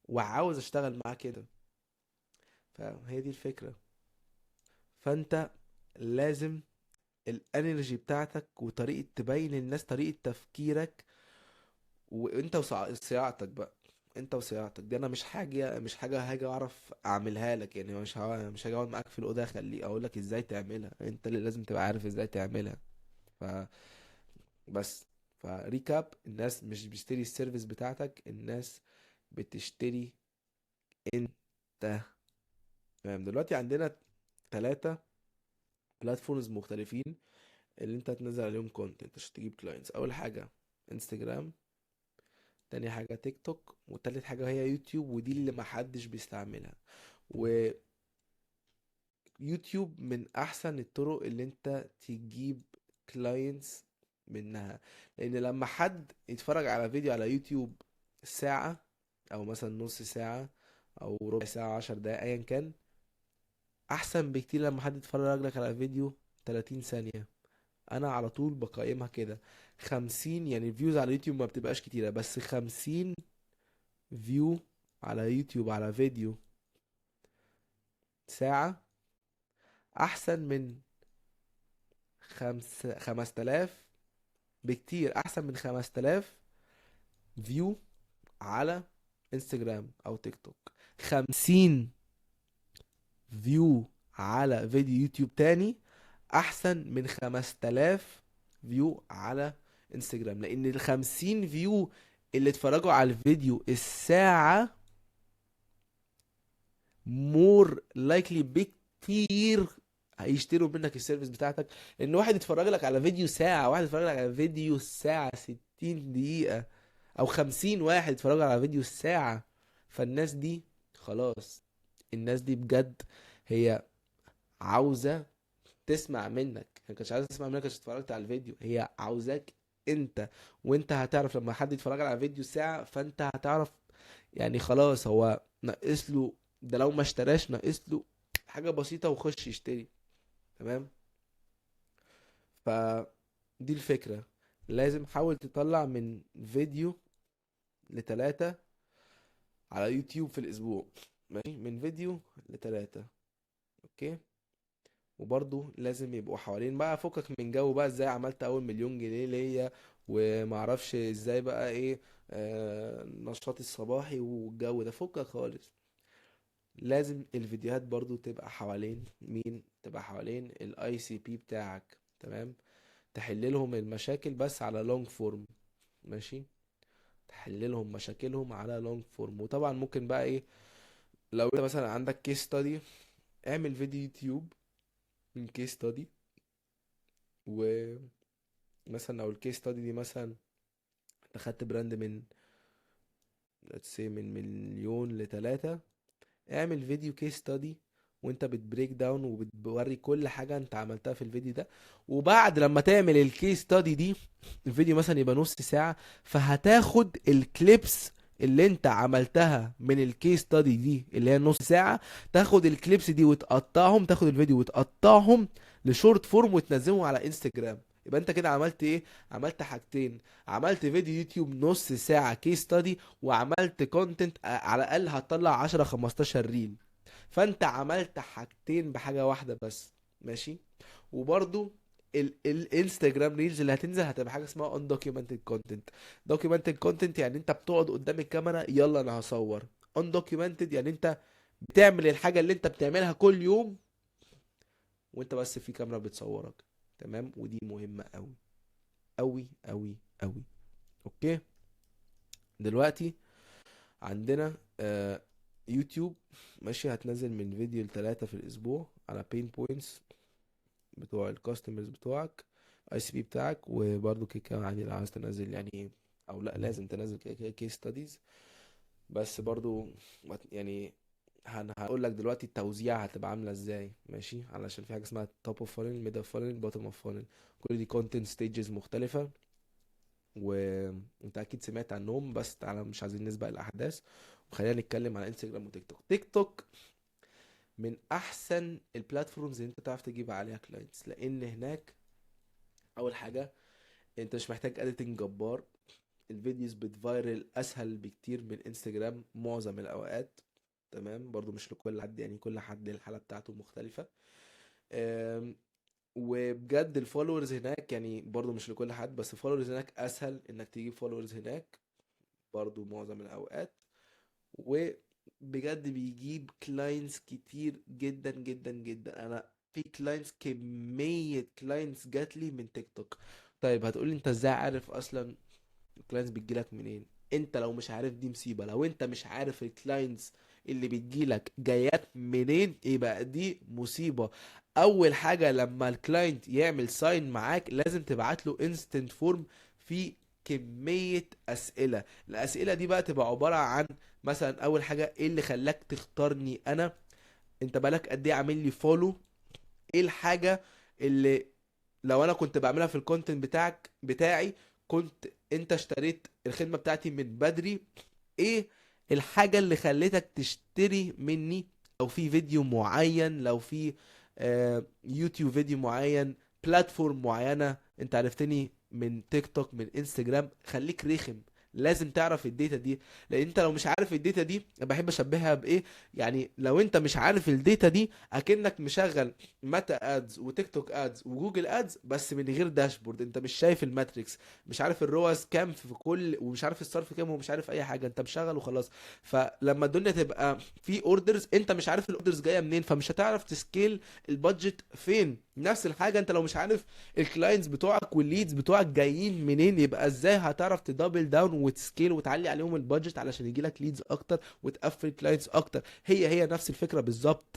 وعاوز اشتغل معاك كده. فهي دي الفكرة. فانت لازم ال energy بتاعتك وطريقة تبين للناس طريقة تفكيرك، وانت وصياعتك بقى، انت وصياعتك دي انا مش حاجة هاجي اعرف اعملها لك، مش هاجي اقعد معاك في الأوضة اخليك اقول لك ازاي تعملها، انت اللي لازم تبقى عارف ازاي تعملها. بس ف recap، الناس مش بتشتري ال service بتاعتك، الناس بتشتري انت. تمام. دلوقتي عندنا 3 platforms مختلفين اللي انت هتنزل عليهم content عشان تجيب clients. اول حاجة انستجرام، تاني حاجة تيك توك، وتالت حاجة هي يوتيوب، ودي اللي محدش بيستعملها. و يوتيوب من احسن الطرق اللي انت تجيب clients منها، لان لما حد يتفرج على فيديو على يوتيوب ساعة او مثلا نص ساعة او ربع ساعة 10 دقايق ايا كان، احسن بكتير لما حد يتفرج لك على فيديو 30 ثانية. انا على طول بقيمها كده 50، views على يوتيوب ما بتبقاش كتيرة، بس 50 view على يوتيوب على فيديو ساعة احسن من 5000 بكتير، احسن من 5000 view على انستجرام او تيك توك. 50 view على فيديو يوتيوب تاني احسن من 5000 view على انستجرام، لان ال 50 view اللي اتفرجوا على الفيديو الساعة more likely بكتير هيشتروا منك ال service بتاعتك. ان واحد يتفرج لك على فيديو ساعة، واحد يتفرج لك على فيديو ساعة 60 دقيقة، او 50 واحد يتفرجوا على فيديو ساعة، فالناس دي خلاص، الناس دي بجد هي عاوزة تسمع منك، هي كانتش عاوزة تسمع منك عشان اتفرجت على الفيديو، هي عاوزاك انت، وانت هتعرف لما حد يتفرج على فيديو ساعة فانت هتعرف يعني خلاص هو ناقص له ده، لو ما اشتراش ناقص له حاجة بسيطة وخش يشتري. تمام؟ فدي الفكرة، لازم حاول تطلع من فيديو ل3 على يوتيوب في الأسبوع، ماشي؟ من فيديو ل3، okay؟ وبرضو لازم يبقوا حوالين بقى، فكك من جو بقى ازاي عملت اول مليون جنيه ليا ومعرفش ازاي بقى ايه، نشاطي الصباحي والجو ده، فكك خالص. لازم الفيديوهات برضو تبقى حوالين مين؟ تبقى حوالين ال ICP بتاعك، تمام؟ تحل لهم المشاكل بس على long form، ماشي؟ تحل لهم مشاكلهم على long form. وطبعا ممكن بقى ايه، لو انت مثلا عندك case study اعمل فيديو يوتيوب من case study، ومثلا لو ال case study دي مثلا انت خدت brand من let's say من مليون لتلاتة، اعمل فيديو case study وانت بت break down وبتوري كل حاجة انت عملتها في الفيديو ده. وبعد لما تعمل ال case study دي الفيديو مثلا يبقى نص ساعة، فهتاخد ال clips اللي انت عملتها من ال case study دي اللي هي نص ساعة، تاخد ال clips دي وتقطعهم، تاخد الفيديو وتقطعهم ل short form وتنزلهم على انستجرام. يبقى انت كده عملت ايه؟ عملت حاجتين، عملت فيديو يوتيوب نص ساعة case study، وعملت content على الاقل هتطلع 10-15 reel. فانت عملت حاجتين بحاجة واحدة بس، ماشي؟ وبرضو الانستجرام reels اللي هتنزل هتبقى حاجة اسمها undocumented content. documented content يعني انت بتقعد قدام الكاميرا يلا انا هصور. undocumented يعني انت بتعمل الحاجة اللي انت بتعملها كل يوم وانت بس في كاميرا بتصورك، تمام؟ ودي مهمة قوي قوي قوي قوي. okay، دلوقتي عندنا يوتيوب، ماشي؟ هتنزل من فيديو ل3 في الاسبوع على pain points بتوع ال customers بتوعك، ICP بتاعك، وبرضه كده كده عادي لو عايز تنزل يعني، او لا لازم تنزل كده كده case studies، بس برضه هقول لك دلوقتي التوزيع هتبقى عامله ازاي، ماشي؟ علشان في حاجه اسمها top of funnel، mid of funnel، bottom of funnel، كل دي content stages مختلفه وانت اكيد سمعت عنهم، بس تعالى مش عايزين نسبق الاحداث وخلينا نتكلم على انستجرام وتيك توك. تيك توك من احسن ال platforms اللي انت تعرف تجيب عليها clients، لان هناك اول حاجه انت مش محتاج editing جبار، ال videos بت viral اسهل بكتير من انستجرام معظم الاوقات، تمام؟ برضو مش لكل حد، يعني كل حد الحاله بتاعته مختلفه. وبجد ال followers هناك يعني برضو مش لكل حد، بس ال followers هناك اسهل انك تجيب followers هناك برضو معظم الاوقات، وبجد بيجيب clients كتير جدا جدا جدا. انا في clients، كمية clients جات لي من تيك توك. طيب هتقولي انت ازاي عارف اصلا ال clients بتجيلك منين؟ انت لو مش عارف دي مصيبة. لو انت مش عارف ال clients اللي بتجيلك جايات منين يبقى دي مصيبة. اول حاجة لما ال client يعمل sign معاك لازم تبعت له instant form في كمية اسئلة. الاسئلة دي بقى تبقى عبارة عن مثلا اول حاجة ايه اللي خلاك تختارني انا، انت بقالك قد ايه عامل لي follow، ايه الحاجة اللي لو انا كنت بعملها في ال content بتاعي كنت انت اشتريت الخدمة بتاعتي من بدري، ايه الحاجة اللي خلتك تشتري مني، لو في فيديو معين، لو في يوتيوب فيديو معين، platform معينة انت عرفتني من تيك توك من انستجرام. خليك رخم، لازم تعرف ال data دي، لان انت لو مش عارف ال data دي، انا بحب اشبهها بايه، يعني لو انت مش عارف ال data دي اكنك مشغل Meta Ads و TikTok Ads و Google Ads بس من غير dashboard، انت مش شايف ال metrics، مش عارف ال ROAS كام في كل، ومش عارف الصرف كام، ومش عارف اي حاجة، انت مشغل وخلاص. فلما الدنيا تبقى في orders انت مش عارف ال orders جاية منين، فمش هتعرف ت scale ال budget فين. نفس الحاجة انت لو مش عارف ال clients بتوعك وال leads بتوعك جايين منين، يبقى ازاي هتعرف ت double down وت scale وتعلي عليهم ال budget علشان يجي لك leads اكتر وتقفل clients اكتر. هي نفس الفكرة بالظبط.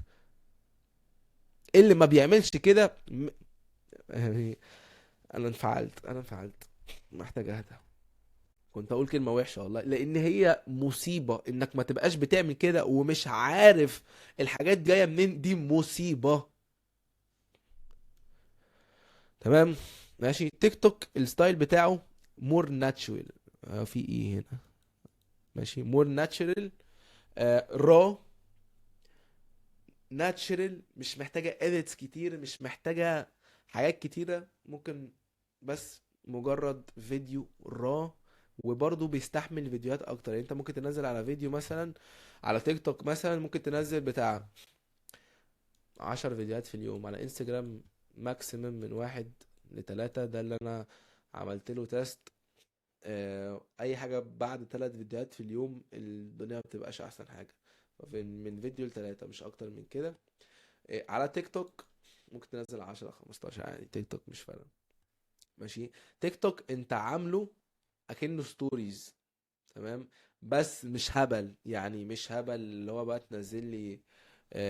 اللي ما بيعملش كده يعني انا انفعلت، محتاج اهدى. كنت اقول كلمة وحشة والله، لان هي مصيبة انك ما تبقاش بتعمل كده ومش عارف الحاجات جاية منين، دي مصيبة. تمام ماشي. تيك توك ال style بتاعه more natural، في ايه هنا، ماشي، more natural، raw natural، مش محتاجه edits كتير، مش محتاجه حاجات كتيرة، ممكن بس مجرد فيديو raw، وبرضه بيستحمل فيديوهات اكتر. يعني انت ممكن تنزل على فيديو مثلا على تيك توك مثلا ممكن تنزل بتاع 10 فيديوهات في اليوم، على انستجرام maximum من 1 ل3، ده اللي انا عملت له test. اي حاجة بعد 3 فيديوهات في اليوم الدنيا ما بتبقاش احسن حاجة، من فيديو ل3 مش اكتر من كده. على تيك توك ممكن تنزل 10 15 عادي، تيك توك مش فارقة. ماشي، تيك توك انت عامله اكنه stories، تمام، بس مش هبل، يعني مش هبل اللي هو بقى تنزل لي،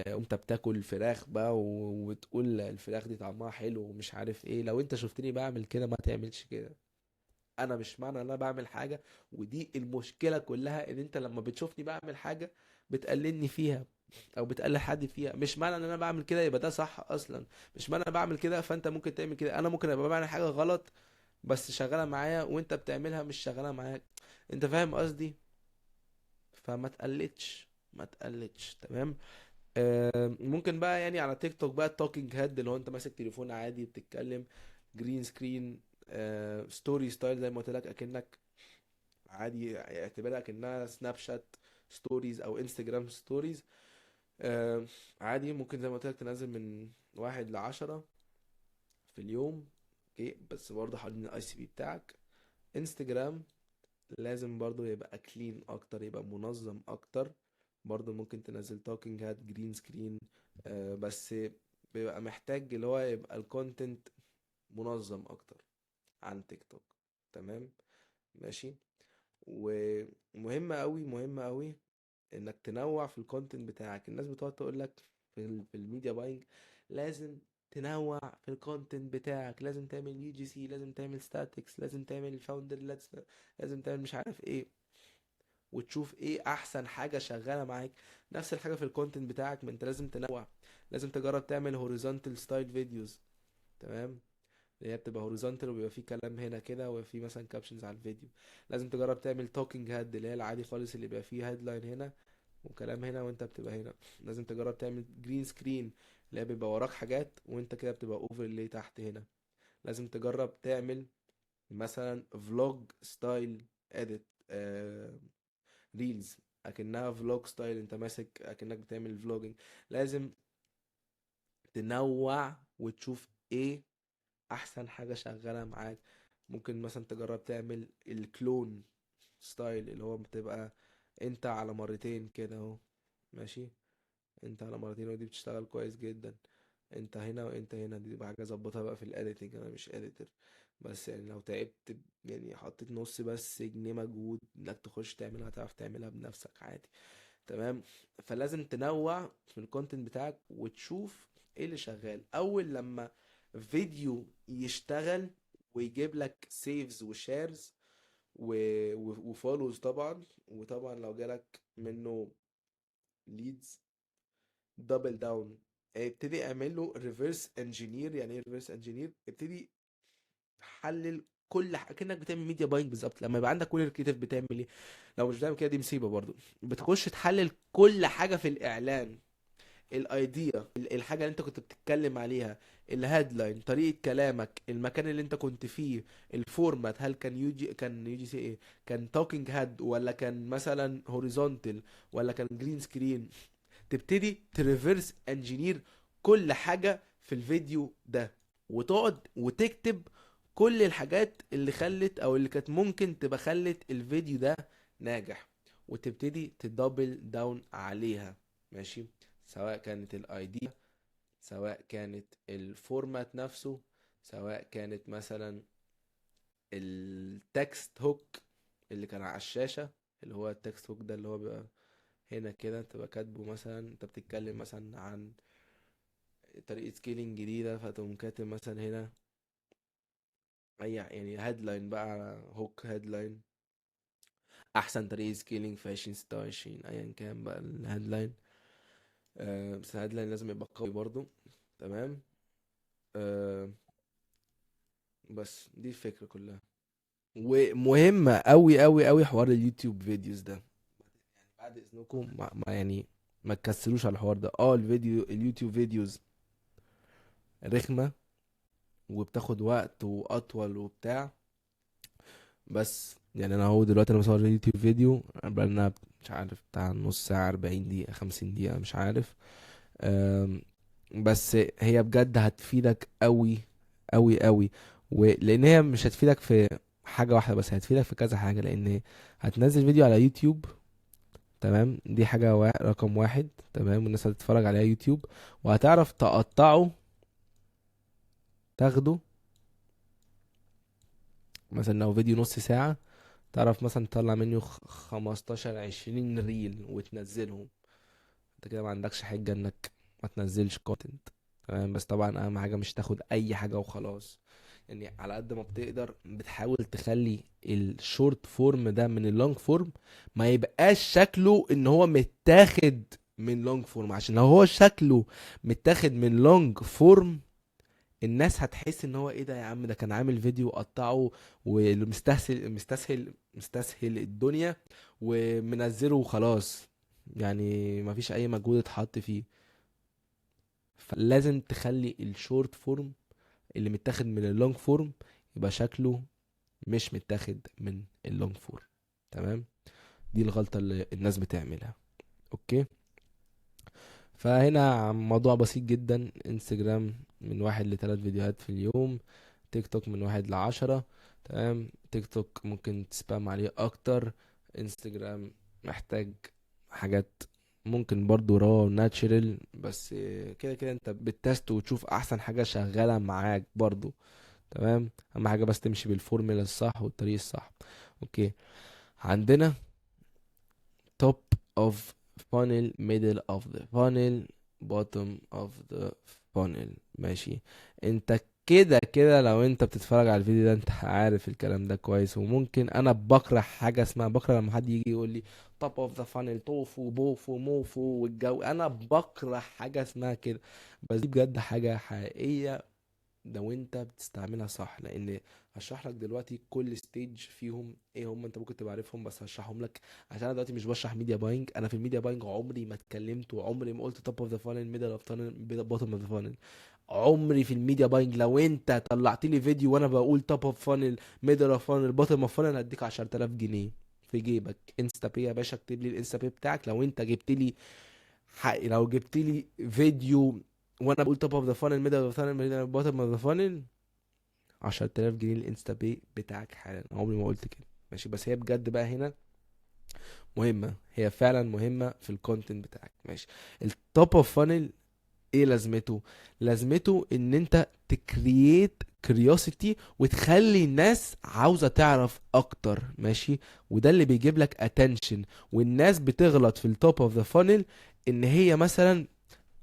وانت بتاكل فراخ بقى وتقول الفراخ دي طعمها حلو ومش عارف ايه. لو انت شفتني بعمل كده ما تعملش كده، انا مش معنى ان انا بعمل حاجة، ودي المشكلة كلها، ان انت لما بتشوفني بعمل حاجة بتقللني فيها او بتقلل حد فيها. مش معنى ان انا بعمل كده يبقى ده صح اصلا، مش معنى انا بعمل كده فانت ممكن تعمل كده. انا ممكن ابقى بعمل حاجة غلط بس شغالة معايا وانت بتعملها مش شغالة معاك، انت فاهم قصدي؟ فما تقلدش، ما تقلدش. تمام. ممكن بقى على تيك توك بقى ال talking head اللي هو انت ماسك تليفون عادي بتتكلم، green screen، story style زي ما قلت لك، اكنك عادي اعتبرها اكنها سناب شات stories او انستجرام stories. عادي ممكن زي ما قلت لك تنزل من 1 ل10 في اليوم، okay، بس برضه حوالين ال ICP بتاعك. انستجرام لازم برضه يبقى clean اكتر، يبقى منظم اكتر، برضه ممكن تنزل talking head green screen، بس بيبقى محتاج اللي هو يبقى ال content منظم اكتر عن تيك توك. تمام ماشي. ومهم قوي، مهم قوي انك تنوع في ال content بتاعك. الناس بتقعد تقول لك في ال media buying لازم تنوع في ال content بتاعك، لازم تعمل UGC، لازم تعمل statics، لازم تعمل founder، لازم تعمل مش عارف ايه، وتشوف ايه احسن حاجة شغالة معاك. نفس الحاجة في ال content بتاعك، ما انت لازم تنوع، لازم تجرب تعمل horizontal style videos، تمام، اللي هي بتبقى horizontal وبيبقى فيه كلام هنا كده وفي مثلا captions على الفيديو. لازم تجرب تعمل talking head اللي هي العادي خالص اللي بيبقى فيه headline هنا وكلام هنا وانت بتبقى هنا. لازم تجرب تعمل green screen اللي هي بيبقى وراك حاجات وانت كده بتبقى overlay تحت هنا. لازم تجرب تعمل مثلا vlog style edit، reels اكنها vlog style، انت ماسك اكنك بتعمل vlogging. لازم تنوع وتشوف ايه احسن حاجة شغالة معاك. ممكن مثلا تجرب تعمل ال clone style اللي هو بتبقى انت على مرتين كده اهو، ماشي، انت على مرتين، ودي بتشتغل كويس جدا، انت هنا وانت هنا. دي بقى حاجة اظبطها بقى في ال editing، انا مش editor، بس لو تعبت حطيت نص بس جنيه مجهود انك تخش تعملها هتعرف تعملها بنفسك عادي. تمام. فلازم تنوع في ال content بتاعك وتشوف ايه اللي شغال. اول لما فيديو يشتغل ويجيب لك saves و shares و follows طبعا، وطبعا لو جالك منه leads double down، ابتدي اعمل له reverse engineer. يعني ايه reverse engineer؟ ابتدي حلل كل حاجة كأنك بتعمل media buying بالظبط. لما يبقى عندك كل ال creative بتعمل ايه؟ لو مش بتعمل كده دي مصيبة برضو. بتخش تحلل كل حاجة في الاعلان، ال idea، الحاجة اللي انت كنت بتتكلم عليها، ال headline، طريقة كلامك، المكان اللي انت كنت فيه، ال format، هل كان يو جي، كان يو جي سي ايه، كان talking head، ولا كان مثلا horizontal، ولا كان green screen. تبتدي ت reverse engineer كل حاجة في الفيديو ده، وتقعد وتكتب كل الحاجات اللي خلت او اللي كانت ممكن تبقى خلت الفيديو ده ناجح، وتبتدي ت double down عليها. ماشي، سواء كانت ال idea، سواء كانت ال format نفسه، سواء كانت مثلا ال text hook اللي كان على الشاشة، اللي هو ال text hook ده اللي هو بيبقى هنا كده، تبقى كاتبه مثلا انت بتتكلم مثلا عن طريقة scaling جديدة، فتقوم كاتب مثلا هنا اي headline بقى، hook headline، احسن طريقة scaling في 2026، ايا كان بقى ال headline. بس ال headline لازم يبقى قوي برضو. تمام. بس دي الفكرة كلها. ومهمة قوي قوي قوي حوار ال YouTube videos ده، بعد اذنكم ما تكسلوش على الحوار ده. ال YouTube videos رخمة وبتاخد وقت واطول وبتاع، بس انا هو دلوقتي انا بصور YouTube video بقالنا مش عارف بتاع نص ساعة، 40 دقيقة، 50 دقيقة، مش عارف. بس هي بجد هتفيدك قوي قوي قوي، ولان هي مش هتفيدك في حاجة واحدة بس، هتفيدك في كذا حاجة، لان هتنزل فيديو على يوتيوب، تمام، دي حاجة رقم واحد، تمام، والناس هتتفرج عليها يوتيوب، وهتعرف تقطعه، تاخده مثلا لو فيديو نص ساعة، تعرف مثلا تطلع منه 15 20 reel وتنزلهم. انت كده ما عندكش حجة انك ما تنزلش content، تمام. بس طبعا اهم حاجة مش تاخد اي حاجة وخلاص، على قد ما بتقدر بتحاول تخلي ال short form ده من ال long form ما يبقاش شكله ان هو متاخد من long form، عشان لو هو شكله متاخد من long form الناس هتحس ان هو ايه ده يا عم، ده كان عامل فيديو قطعه ومستسهل، مستسهل، مستسهل الدنيا ومنزله وخلاص، مفيش اي مجهود اتحط فيه. فلازم تخلي ال short form اللي متاخد من ال long form يبقى شكله مش متاخد من ال long form، تمام. دي الغلطة اللي الناس بتعملها. okay، فهنا موضوع بسيط جدا، انستجرام من 1 لتلات فيديوهات في اليوم، تيك توك من 1 ل10، تمام. تيك توك ممكن ت spam عليه اكتر، انستجرام محتاج حاجات ممكن برضو raw natural، بس كده كده انت بت test وتشوف احسن حاجة شغالة معاك برضو، تمام. اهم حاجة بس تمشي بالفورمولا الصح والطريق الصح. okay، عندنا top of funnel، middle of the funnel، bottom of the funnel. ماشي، انت كده كده لو انت بتتفرج على الفيديو ده انت عارف الكلام ده كويس. وممكن انا بكره حاجه اسمها، بكره لما حد يجي يقول لي top of the funnel، توفو بوفو موفو والجو، انا بكره حاجه اسمها كده، بس دي بجد حاجه حقيقيه لو انت بتستعملها صح. لان هشرح لك دلوقتي كل stage فيهم ايه هم، انت ممكن تبقى عارفهم بس هشرحهم لك، عشان انا دلوقتي مش بشرح media buying. انا في ال media buying عمري ما اتكلمت وعمري ما قلت top of the funnel، middle of funnel، bottom of the funnel. عمري في ال media buying لو انت طلعت لي فيديو وانا بقول top of funnel، middle of funnel، bottom of funnel، هديك 10000 جنيه في جيبك. InstaPay يا باشا، اكتب لي ال InstaPay بتاعك. لو انت جبت لي حق، لو جبت لي فيديو وانا بقول top of the funnel، middle of funnel، bottom of the funnel، 10000 جنيه ال InstaPay بتاعك حالا. عمري ما قلت كده، ماشي. بس هي بجد بقى هنا مهمة، هي فعلا مهمة في ال content بتاعك، ماشي. ال top of funnel ايه لازمته؟ لازمته ان انت ت create curiosity وتخلي الناس عاوزة تعرف اكتر، ماشي. وده اللي بيجيب لك attention. والناس بتغلط في ال top of the funnel ان هي مثلا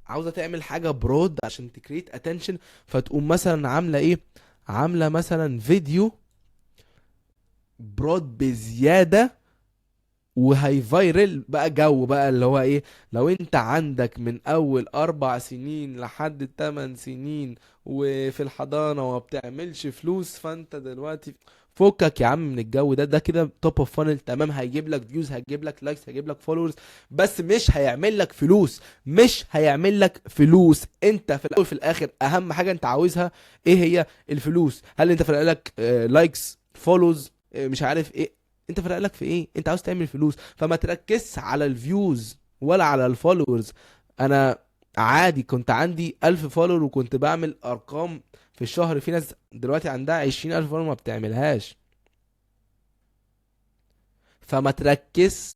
عاوزة تعمل حاجة broad عشان ت create attention، فتقوم مثلا عاملة ايه؟ عاملة مثلا فيديو broad بزيادة وهي viral بقى جو بقى اللي هو ايه، لو انت عندك من اول 4 سنين لحد 8 سنين وفي الحضانة وما بتعملش فلوس، فانت دلوقتي فكك يا عم من الجو ده، ده كده top of funnel، تمام، هيجيب لك views، هيجيب لك likes، هيجيب لك followers، بس مش هيعمل لك فلوس، مش هيعمل لك فلوس. انت في الاول في الاخر اهم حاجة انت عاوزها ايه؟ هي الفلوس. هل انت فرق لك likes، follows، مش عارف ايه؟ انت فرق لك في ايه؟ انت عاوز تعمل فلوس، فما تركزش على ال views ولا على ال followers. انا عادي كنت عندي 1000 follower وكنت بعمل ارقام في الشهر، في ناس دلوقتي عندها 20,000 follower ما بتعملهاش. فما تركز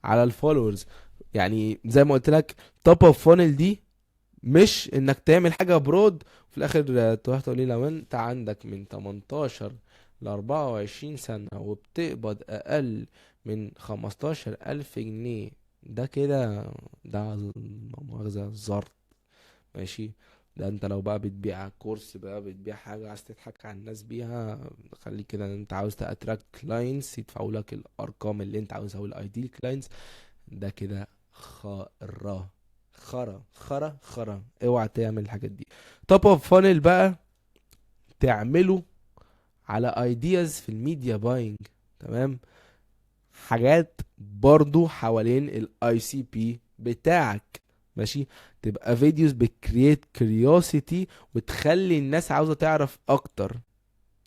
على ال followers. زي ما قلت لك top of funnel دي مش انك تعمل حاجة broad وفي الاخر تروح تقول لي لو انت عندك من 18 ل 24 سنة وبتقبض اقل من 15,000 جنيه، ده كده ده مؤاخذة زرط، ماشي. ده انت لو بقى بتبيع كورس، بقى بتبيع حاجة عايز تضحك على الناس بيها، خليك كده انت عاوز ت attract clients يدفعوا لك الارقام اللي انت عاوزها وال ideal clients، ده كده خرا خرا خرا خرا، اوعى تعمل الحاجات دي. top of funnel بقى تعمله على ideas في ال media buying، تمام، حاجات برضو حوالين ال ICP بتاعك، ماشي، تبقى videos بت create curiosity وتخلي الناس عاوزة تعرف اكتر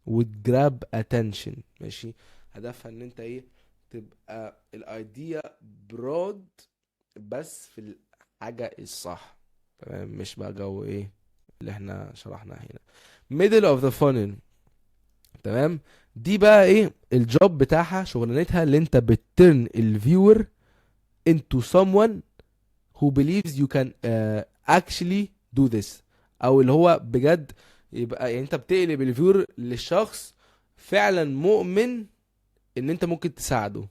وت grab attention، ماشي. هدفها ان انت ايه؟ تبقى ال idea broad بس في الحاجة الصح، تمام، مش بقى جو ايه اللي احنا شرحناه هنا. middle of the funnel، تمام، دي بقى ايه ال job بتاعها، شغلانتها اللي انت بت turn ال viewer into someone who believes you can actually do this، او اللي هو بجد يبقى انت بتقلب ال viewer لشخص فعلا مؤمن ان انت ممكن تساعده،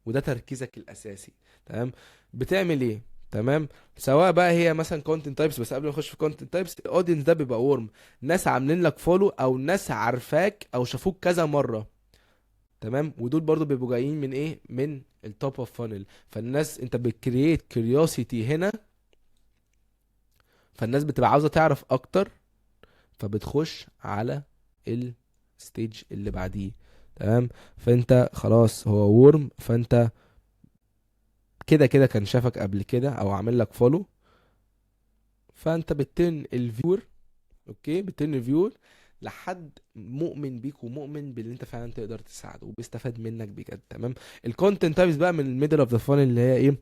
وده تركيزك الاساسي، تمام. بتعمل ايه؟ تمام، سواء بقى هي مثلا content types، بس قبل ما نخش في content types، ال audience ده بيبقى warm، ناس عاملين لك follow او ناس عارفاك او شافوك كذا مرة، تمام، ودول برضو بيبقوا جايين من ايه؟ من ال top of funnel. فالناس انت بت create curiosity هنا، فالناس بتبقى عاوزه تعرف اكتر، فبتخش على ال stage اللي بعديه، تمام. فانت خلاص هو warm، فانت كده كده كان شافك قبل كده او عامل لك follow، فانت بت turn ال viewer، okay، بت turn ال viewer لحد مؤمن بيك ومؤمن باللي انت فعلا تقدر تساعده وبيستفاد منك بجد، تمام. ال content types بقى من ال middle of the funnel اللي هي ايه؟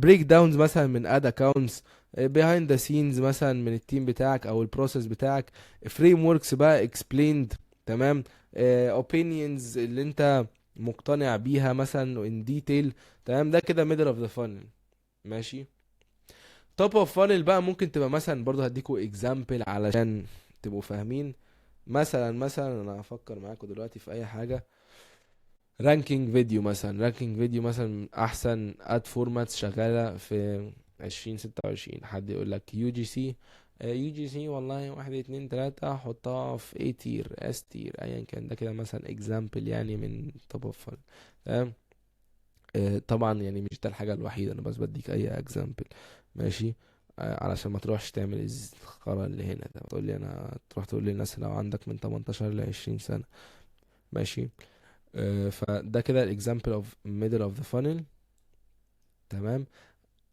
breakdowns مثلا من ad accounts، behind the scenes مثلا من ال team بتاعك او ال process بتاعك، frameworks بقى explained، تمام، opinions اللي انت مقتنع بيها مثلا in detail، تمام. ده كده middle of the funnel، ماشي. top of funnel بقى ممكن تبقى مثلا، برضه هديكوا example علشان تبقوا فاهمين. مثلا انا هفكر معاكم دلوقتي في اي حاجة، ranking video مثلا، ranking video مثلا من احسن ad formats شغالة في 2026، حد يقول لك يو جي سي، يو جي سي والله 1 2 3 حطها في A tier S tier ايا كان، ده كده مثلا example من top of funnel، تمام. طبعا مش ده الحاجة الوحيدة، انا بس بديك اي example، ماشي، علشان ما تروحش تعمل الخرا اللي هنا ده، تقول لي انا تروح تقول للناس لو عندك من 18 ل 20 سنة، ماشي. فده كده ال example of middle of the funnel، تمام.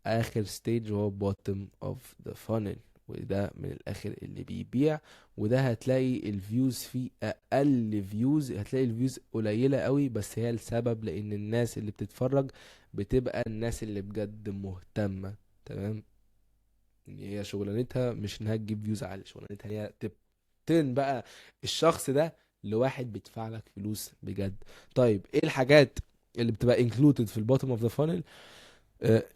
اخر stage هو bottom of the funnel، وده من الاخر اللي بيبيع، وده هتلاقي ال views فيه اقل views، هتلاقي ال views قليلة قوي، بس هي السبب لان الناس اللي بتتفرج بتبقى الناس اللي بجد مهتمة، تمام. هي شغلانتها مش انها تجيب views عالية، شغلانتها هي ت turn بقى الشخص ده لواحد بيدفع لك فلوس بجد. طيب ايه الحاجات اللي بتبقى included في ال bottom of the funnel؟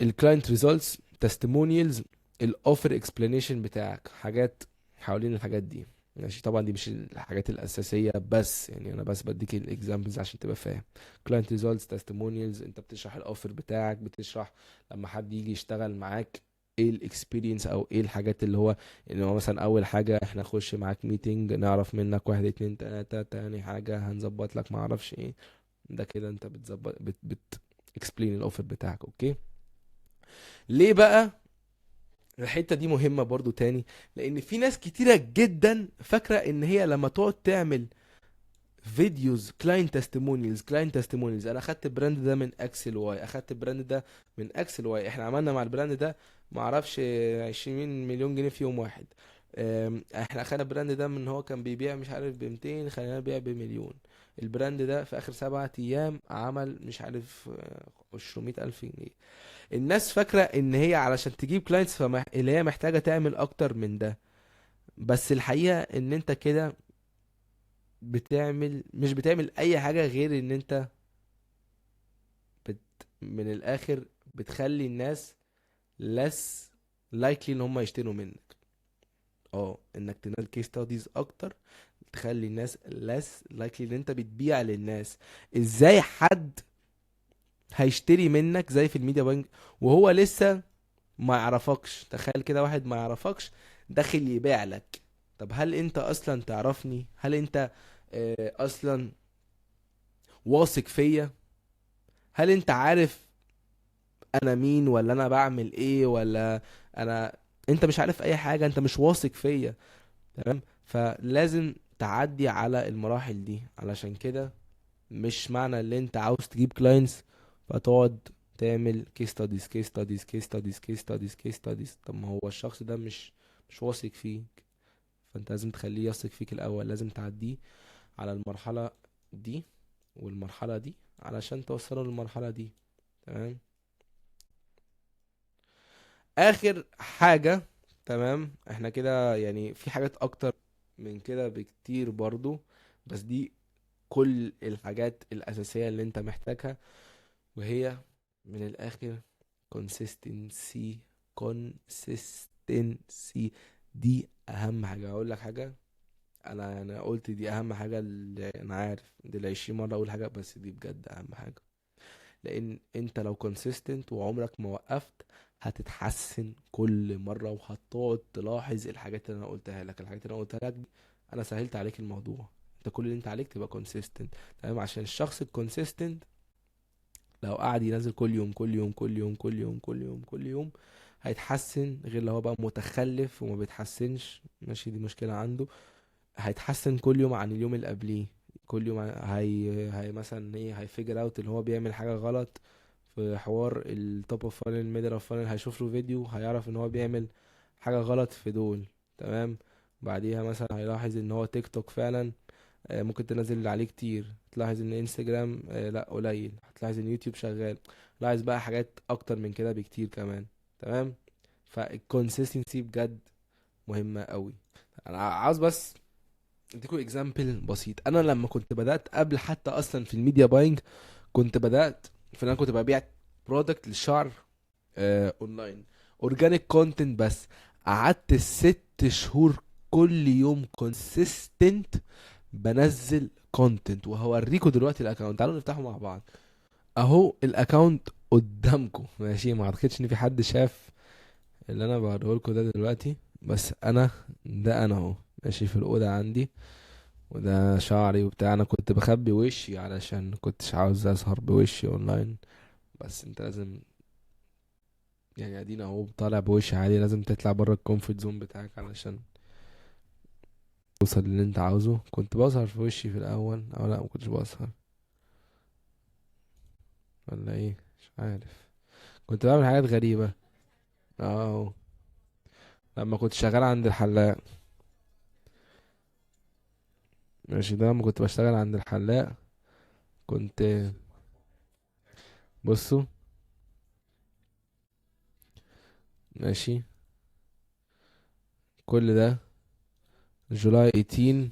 ال client results، testimonials، ال offer explanation بتاعك، حاجات حوالين الحاجات دي، ماشي. طبعا دي مش الحاجات الاساسية، بس انا بس بديك ال examples عشان تبقى فاهم. client results، testimonials، انت بتشرح ال offer بتاعك، بتشرح لما حد يجي يشتغل معاك ايه ال experience او ايه الحاجات اللي هو ان هو مثلا اول حاجة احنا نخش معاك meeting نعرف منك 1 2 3، تاني حاجة هنظبط لك ما اعرفش ايه، ده كده انت بتظبط بت explain ال offer بتاعك، okay. ليه بقى الحتة دي مهمة برضو تاني؟ لان في ناس كتيرة جدا فاكره ان هي لما تقعد تعمل videos client testimonials، client testimonials. انا اخدت ال brand ده من X ل Y، اخدت ال brand ده من X ل Y، احنا عملنا مع ال brand ده معرفش 20 مليون جنيه في يوم واحد. احنا اخدنا ال brand ده من هو كان بيبيع مش عارف ب 200، خلينا نبيع بمليون. ال brand ده في اخر 7 ايام عمل مش عارف، 200 الف جنيه. الناس فاكرة ان هي علشان تجيب clients اللي هي محتاجة تعمل اكتر من ده، بس الحقيقة ان انت كده مش بتعمل اي حاجة غير ان انت من الاخر بتخلي الناس less likely ان هم يشتروا منك. انك تنزل case studies اكتر تخلي الناس less likely ان انت بتبيع للناس. ازاي حد هيشتري منك زي في ال media buying وهو لسه ما يعرفكش؟ تخيل كده واحد ما يعرفكش داخل يبيع لك. طب هل انت اصلا تعرفني؟ هل انت اصلا واثق فيا؟ هل انت عارف انا مين ولا انا بعمل ايه ولا انا؟ انت مش عارف اي حاجة، انت مش واثق فيا، تمام؟ فلازم تعدي على المراحل دي. علشان كده مش معنى ان انت عاوز تجيب clients فتقعد تعمل case studies case studies case studies case studies case studies. طب ما هو الشخص ده مش واثق فيك، فانت لازم تخليه يثق فيك الاول. لازم تعديه على المرحلة دي والمرحلة دي علشان توصله للمرحلة دي، تمام؟ اخر حاجة، تمام؟ احنا كده في حاجات اكتر من كده بكتير برضو، بس دي كل الحاجات الاساسية اللي انت محتاجها، وهي من الاخر consistency. consistency دي اهم حاجة. اقول لك حاجة، انا قلت دي اهم حاجة، اللي انا عارف دي العشرين مرة اقول حاجة، بس دي بجد اهم حاجة. لان انت لو consistent وعمرك ما وقفت هتتحسن كل مرة، وهتقعد تلاحظ الحاجات اللي انا قلتها لك. الحاجات اللي انا قلتها لك دي انا سهلت عليك الموضوع، انت كل اللي انت عليك تبقى consistent، تمام؟ عشان الشخص الconsistent لو قعد ينزل كل يوم كل يوم كل يوم كل يوم كل يوم كل يوم هيتحسن، غير لو هو بقى متخلف وما بيتحسنش، ماشي، دي مشكلة عنده. هيتحسن كل يوم عن اليوم اللي قبليه، كل يوم هي مثلا ايه، هي figure out اللي هو بيعمل حاجة غلط في حوار ال top of funnel middle of funnel، هيشوف له فيديو هيعرف ان هو بيعمل حاجة غلط في دول، تمام؟ بعديها مثلا هيلاحظ ان هو تيك توك فعلا، ممكن تنزل اللي عليه كتير، تلاحظ ان انستجرام، لا قليل، هتلاحظ ان يوتيوب شغال، لاحظ بقى حاجات اكتر من كده بكتير كمان، تمام؟ فال consistency بجد مهمة قوي. انا عاوز بس اديكم example بسيط. انا لما كنت بدأت قبل حتى اصلا في ال media buying، كنت بدأت في ان انا كنت ببيع product للشعر، online organic content بس. قعدت 6 شهور كل يوم consistent بنزل content، وهوريكم دلوقتي ال account، تعالوا نفتحه مع بعض. اهو ال account قدامكم، ماشي؟ ما اعتقدش ان في حد شاف اللي انا بوريه لكم ده دلوقتي، بس ده انا اهو ماشي في الاوضه عندي، وده شعري وبتاع. انا كنت بخبي وشي علشان كنتش عاوز اظهر بوشي اونلاين، بس انت لازم ادينا اهو طالع بوشي عادي، لازم تطلع بره ال comfort zone بتاعك علشان توصل للي انت عاوزه. كنت بظهر في وشي في الاول او لا، ما كنتش بظهر ولا ايه، مش عارف، كنت بعمل حاجات غريبة. لما كنت شغال عند الحلاق، ماشي، ده لما كنت بشتغل عند الحلاق كنت بصوا ماشي كل ده July 18،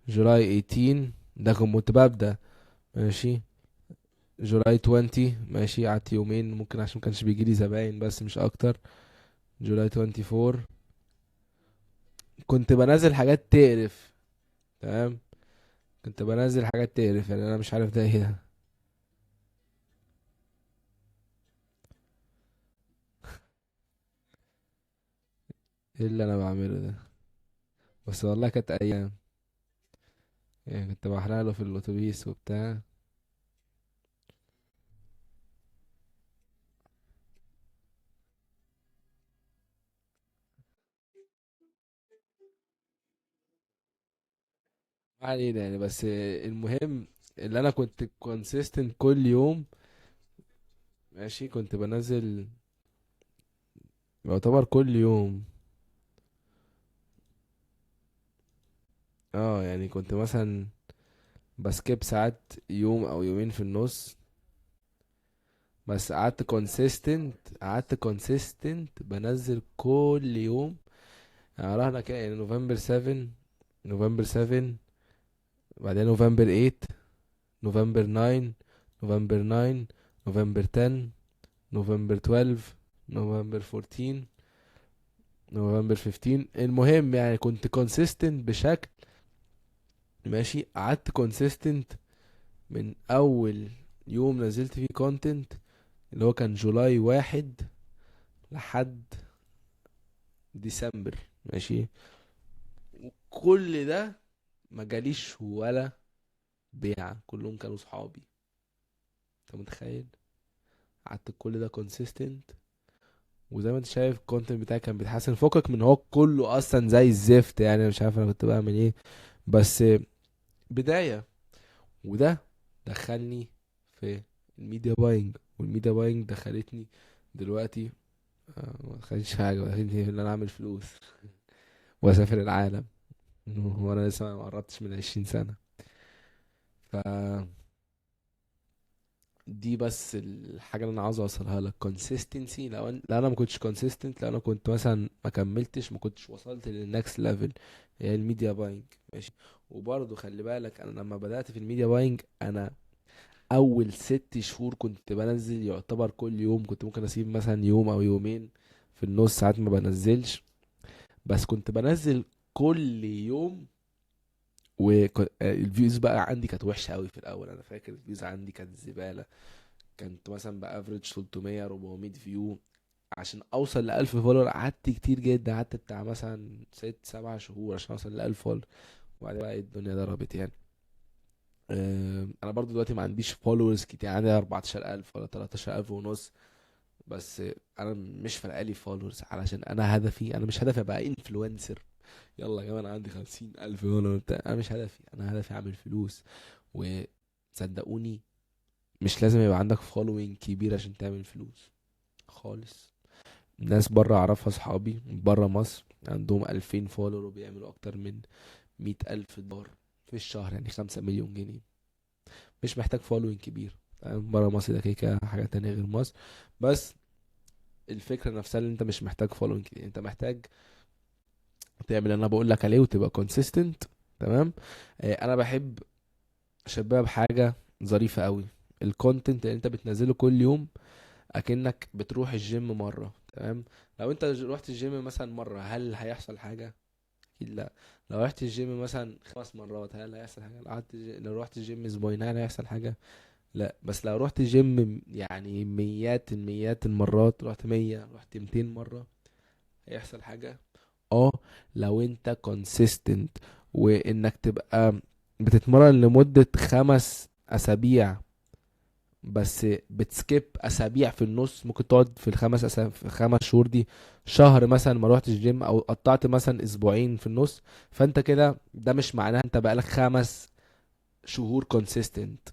July 18 ده كنت ببدأ، ماشي July 20، ماشي قعدت يومين ممكن عشان ما كانش بيجي لي زباين بس مش اكتر. July 24 كنت بنزل حاجات تقرف، تمام، كنت بنزل حاجات تقرف، انا مش عارف ده ايه ده، ايه اللي انا بعمله ده، بس والله كانت ايام، كنت بحرق له في الاتوبيس وبتاع. ما علينا يعني، بس المهم اللي انا كنت consistent كل يوم. ماشي، كنت بنزل يعتبر كل يوم. اه يعني كنت مثلا ب skip ساعات يوم او يومين في النص، بس قعدت consistent، قعدت consistent بنزل كل يوم. يعني رحنا كده يعني نوفمبر 7، نوفمبر 7، بعدين نوفمبر 8، نوفمبر 9، نوفمبر 9، نوفمبر 10، نوفمبر 12، نوفمبر 14، نوفمبر 15. المهم يعني كنت consistent بشكل. ماشي، قعدت consistent من اول يوم نزلت فيه content اللي هو كان July 1 لحد ديسمبر. ماشي، وكل ده ما جاليش ولا بيعة، كلهم كانوا صحابي. انت متخيل؟ قعدت كل ده consistent، وزي ما انت شايف ال content بتاعي كان بيتحسن، فكك من هو كله اصلا زي الزفت يعني، مش عارف انا كنت بعمل ايه، بس بداية. وده دخلني في الميديا باينج، والميديا باينج دخلتني دلوقتي، ما دخلتش في حاجة، دخلتني في ان انا اعمل فلوس واسافر العالم وانا لسه ما قربتش من 20 سنة. ف دي بس الحاجة اللي انا عاوز اوصلها لك، consistency. لو انا ما كنتش consistent، لو انا كنت مثلا ما كملتش، ما كنتش وصلت لل next level، هي ال media buying. ماشي، وبرضه خلي بالك انا لما بدأت في ال media buying، انا اول 6 شهور كنت بنزل يعتبر كل يوم، كنت ممكن اسيب مثلا يوم او يومين في النص ساعات ما بنزلش، بس كنت بنزل كل يوم. وال views بقى عندي كانت وحشة قوي في الاول، انا فاكر ال views عندي كانت زبالة، كنت مثلا ب average 300 400 view. عشان اوصل ل 1000 follower قعدت كتير جدا، قعدت بتاع مثلا 6 7 شهور عشان اوصل ل 1000 follower، وبعدين بقى الدنيا ضربت يعني. انا برضو دلوقتي ما عنديش followers كتير، عندي 14000 ولا 13000 ونص، بس انا مش فارقه لي followers، علشان انا هدفي، انا مش هدفي ابقى influencer. يلا يا جماعة انا عندي 50000 follower بتاع، انا مش هدفي، انا هدفي اعمل فلوس. وصدقوني مش لازم يبقى عندك following كبير عشان تعمل فلوس خالص. ناس بره اعرفها، اصحابي بره مصر عندهم 2000 follower وبيعملوا اكتر من 100000 دولار في الشهر، يعني 5 مليون جنيه. مش محتاج following كبير، تمام؟ بره مصر ده كده كده حاجة تانية غير مصر، بس الفكرة نفسها اللي انت مش محتاج following كبير، انت محتاج تعمل اللي انا بقول لك عليه وتبقى consistent. تمام؟ انا بحب اشبهها بحاجة ظريفة قوي، ال content اللي انت بتنزله كل يوم اكنك بتروح الجيم مرة. تمام؟ لو انت روحت الجيم مثلا مرة هل هيحصل حاجة؟ اكيد لا. لو رحت الجيم مثلا 5 مرات هل هيحصل حاجة؟ لو رحت الجيم اسبوعين هل هيحصل حاجة؟ لا. بس لو رحت الجيم يعني ميات الميات المرات، رحت 100، رحت 200 مرة، هيحصل حاجة؟ لو انت consistent، وانك تبقى بتتمرن لمدة 5 اسابيع بس بت skip اسابيع في النص، ممكن تقعد في الخمس في 5 شهور دي شهر مثلا ما روحتش جيم، او قطعت مثلا اسبوعين في النص، فانت كده ده مش معناه انت بقالك 5 شهور consistent.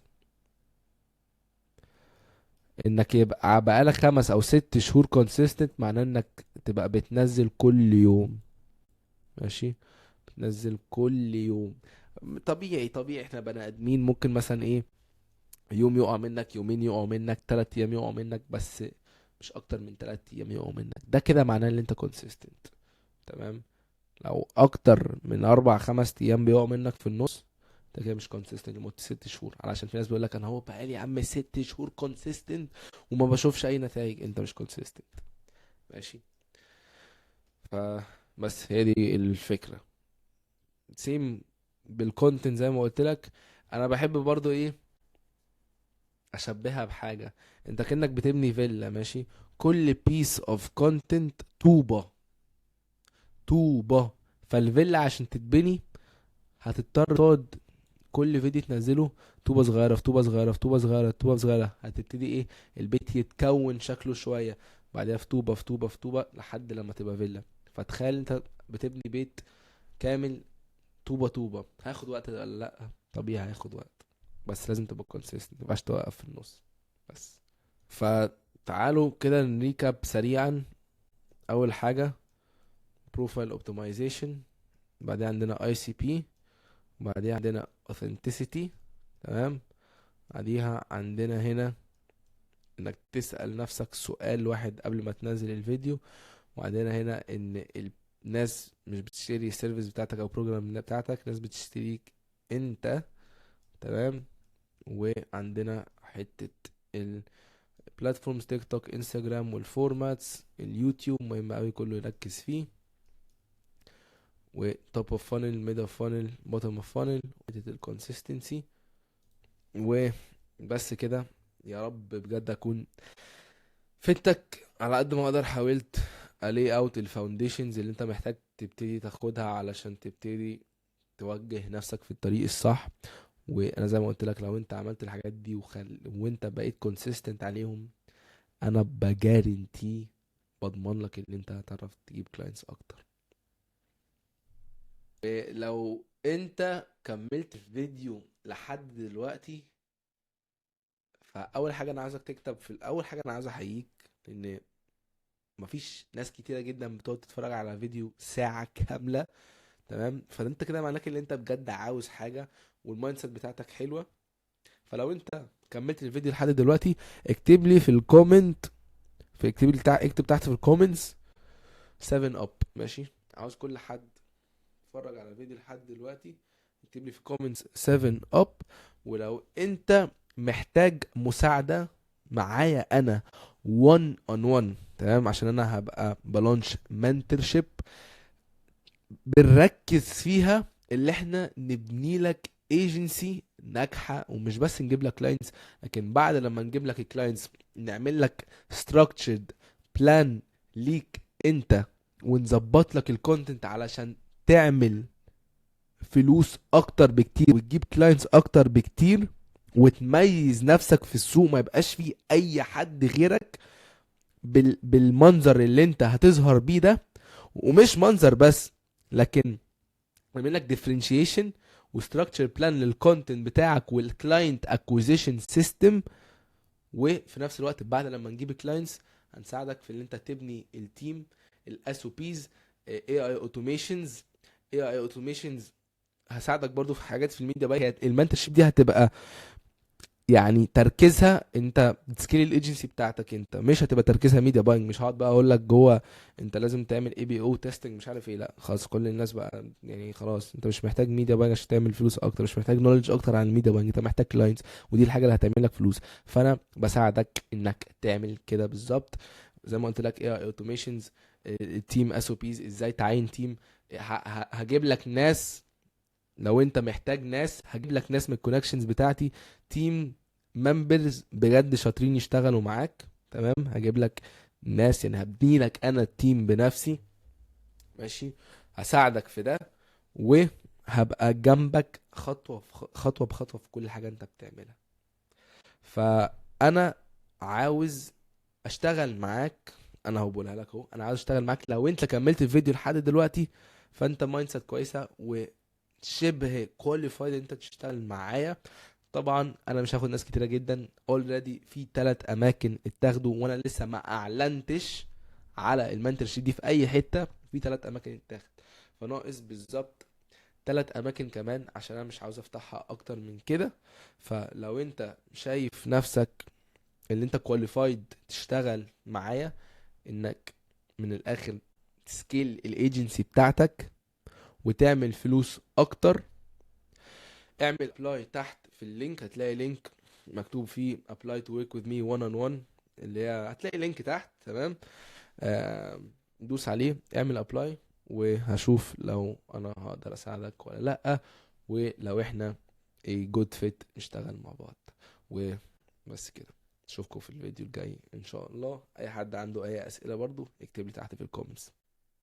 انك يبقى بقالك 5 او 6 شهور consistent معناه انك تبقى بتنزل كل يوم. ماشي، بتنزل كل يوم. طبيعي احنا بني ادمين، ممكن مثلا يوم يقع منك، يومين يقعوا منك، 3 ايام يقعوا منك، بس مش اكتر من 3 ايام يقعوا منك، ده كده معناه ان انت consistent. تمام؟ لو اكتر من 4 5 ايام بيقعوا منك في النص، انت كده مش consistent لمدة 6 شهور. علشان في ناس بيقول لك انا هو بقالي يا عم 6 شهور consistent وما بشوفش اي نتائج، انت مش consistent. ماشي، فبس هي دي الفكرة. same بال content زي ما قلت لك. انا بحب برضو اشبهها بحاجة، انت كأنك بتبني فيلا. ماشي، كل piece of content طوبة طوبة، فالفيلا عشان تتبني هتضطر تقعد كل فيديو تنزله طوبة صغيرة في طوبة صغيرة في طوبة صغيرة في طوبة صغيرة، هتبتدي البيت يتكون شكله شوية، بعدها في طوبة في طوبة في طوبة لحد لما تبقى فيلا. فتخيل انت بتبني بيت كامل طوبة طوبة. هياخد وقت ولا لا؟ طبيعي هياخد وقت، بس لازم تبقى consistent، مينفعش توقف في النص بس. فتعالوا كده ن recap سريعا. اول حاجة profile optimization، بعدين عندنا ICP، بعدين عندنا authenticity، تمام. بعديها عندنا هنا انك تسأل نفسك سؤال واحد قبل ما تنزل الفيديو، وعندنا هنا ان الناس مش بتشتري ال service بتاعتك او program بتاعتك، ناس بتشتريك انت، تمام. وعندنا حتة ال platforms تيك توك انستجرام وال formats، اليوتيوب مهم قوي كله يركز فيه، و top of funnel، mid of funnel، bottom of funnel، حتة ال consistency. وبس كده. يا رب بجد اكون فدتك على قد ما اقدر. حاولت ا lay out ال foundations اللي انت محتاج تبتدي تاخدها علشان تبتدي توجه نفسك في الطريق الصح. وانا زي ما قلت لك لو انت عملت الحاجات دي وانت بقيت consistent عليهم، انا ب guarantee بضمن لك ان انت هتعرف تجيب clients اكتر. لو انت كملت الفيديو لحد دلوقتي، فاول حاجة انا عايزك تكتب في الاول حاجة انا عايز احييك، لان مفيش ناس كتيرة جدا بتقعد تتفرج على فيديو ساعة كاملة، تمام. فانت كده معناك ان انت بجد عاوز حاجة وال mindset بتاعتك حلوة. فلو انت كملت الفيديو لحد دلوقتي اكتب لي في ال comment، في اكتب لي اكتب تحت في ال comments 7 up، ماشي. عاوز كل حد اتفرج على الفيديو لحد دلوقتي اكتب لي في ال comments 7 up. ولو انت محتاج مساعدة معايا انا 1 on 1، تمام، عشان انا هبقى ب launch mentorship بنركز فيها اللي احنا نبني لك ايجنسي ناجحة، ومش بس نجيب لك clients، لكن بعد لما نجيب لك ال clients نعمل لك structured plan ليك انت، ونظبط لك ال content علشان تعمل فلوس اكتر بكتير وتجيب clients اكتر بكتير وتميز نفسك في السوق، ما يبقاش فيه اي حد غيرك بالمنظر اللي انت هتظهر بيه ده. ومش منظر بس، لكن نعمل لك differentiation و structure plan لل content بتاعك وال client acquisition system. وفي نفس الوقت بعد لما نجيب clients هنساعدك في ان انت تبني ال team، ال SOPs، AI automations. AI automations هساعدك برضو في حاجات في ال media buy. ال mentorship دي هتبقى تركيزها انت بت scale ال agency بتاعتك انت، مش هتبقى تركيزها media buying. مش هقعد بقى اقول لك جوه انت لازم تعمل ABO testing مش عارف ايه، لا خلاص كل الناس بقى خلاص انت مش محتاج media buying عشان تعمل فلوس اكتر، مش محتاج knowledge اكتر عن ال media buying، انت محتاج clients، ودي الحاجة اللي هتعمل لك فلوس. فانا بساعدك انك تعمل كده بالظبط زي ما قلت لك، AI automations، ال team SOPs، ازاي تعين team، هجيب لك ناس لو انت محتاج ناس، هجيب لك ناس من ال connections بتاعتي، team members بجد شاطرين يشتغلوا معاك، تمام. هجيب لك ناس، هبني لك انا ال team بنفسي، ماشي، هساعدك في ده وهبقى جنبك خطوة بخطوة في كل حاجة انت بتعملها. فانا عاوز اشتغل معاك، انا هو بقولها لك اهو، انا عاوز اشتغل معاك. لو انت كملت الفيديو لحد دلوقتي فانت mindset كويسة وشبه qualified انت تشتغل معايا. طبعا انا مش هاخد ناس كتيرة جدا، already في 3 اماكن اتاخدوا وانا لسه ما اعلنتش على ال mentorship دي في اي حتة، في 3 اماكن اتاخد، فناقص بالظبط 3 اماكن كمان عشان انا مش عاوز افتحها اكتر من كده. فلو انت شايف نفسك اللي انت qualified تشتغل معايا، انك من الاخر ت scale ال agency بتاعتك وتعمل فلوس اكتر، اعمل apply تحت في ال link، هتلاقي link مكتوب فيه apply to work with me 1 on 1، اللي هي هتلاقي link تحت، تمام. دوس عليه، اعمل apply، وهشوف لو انا هقدر اساعدك ولا لا، ولو احنا a good fit نشتغل مع بعض. وبس كده، اشوفكم في الفيديو الجاي ان شاء الله. اي حد عنده اي اسئلة برضو اكتب لي تحت في ال comments.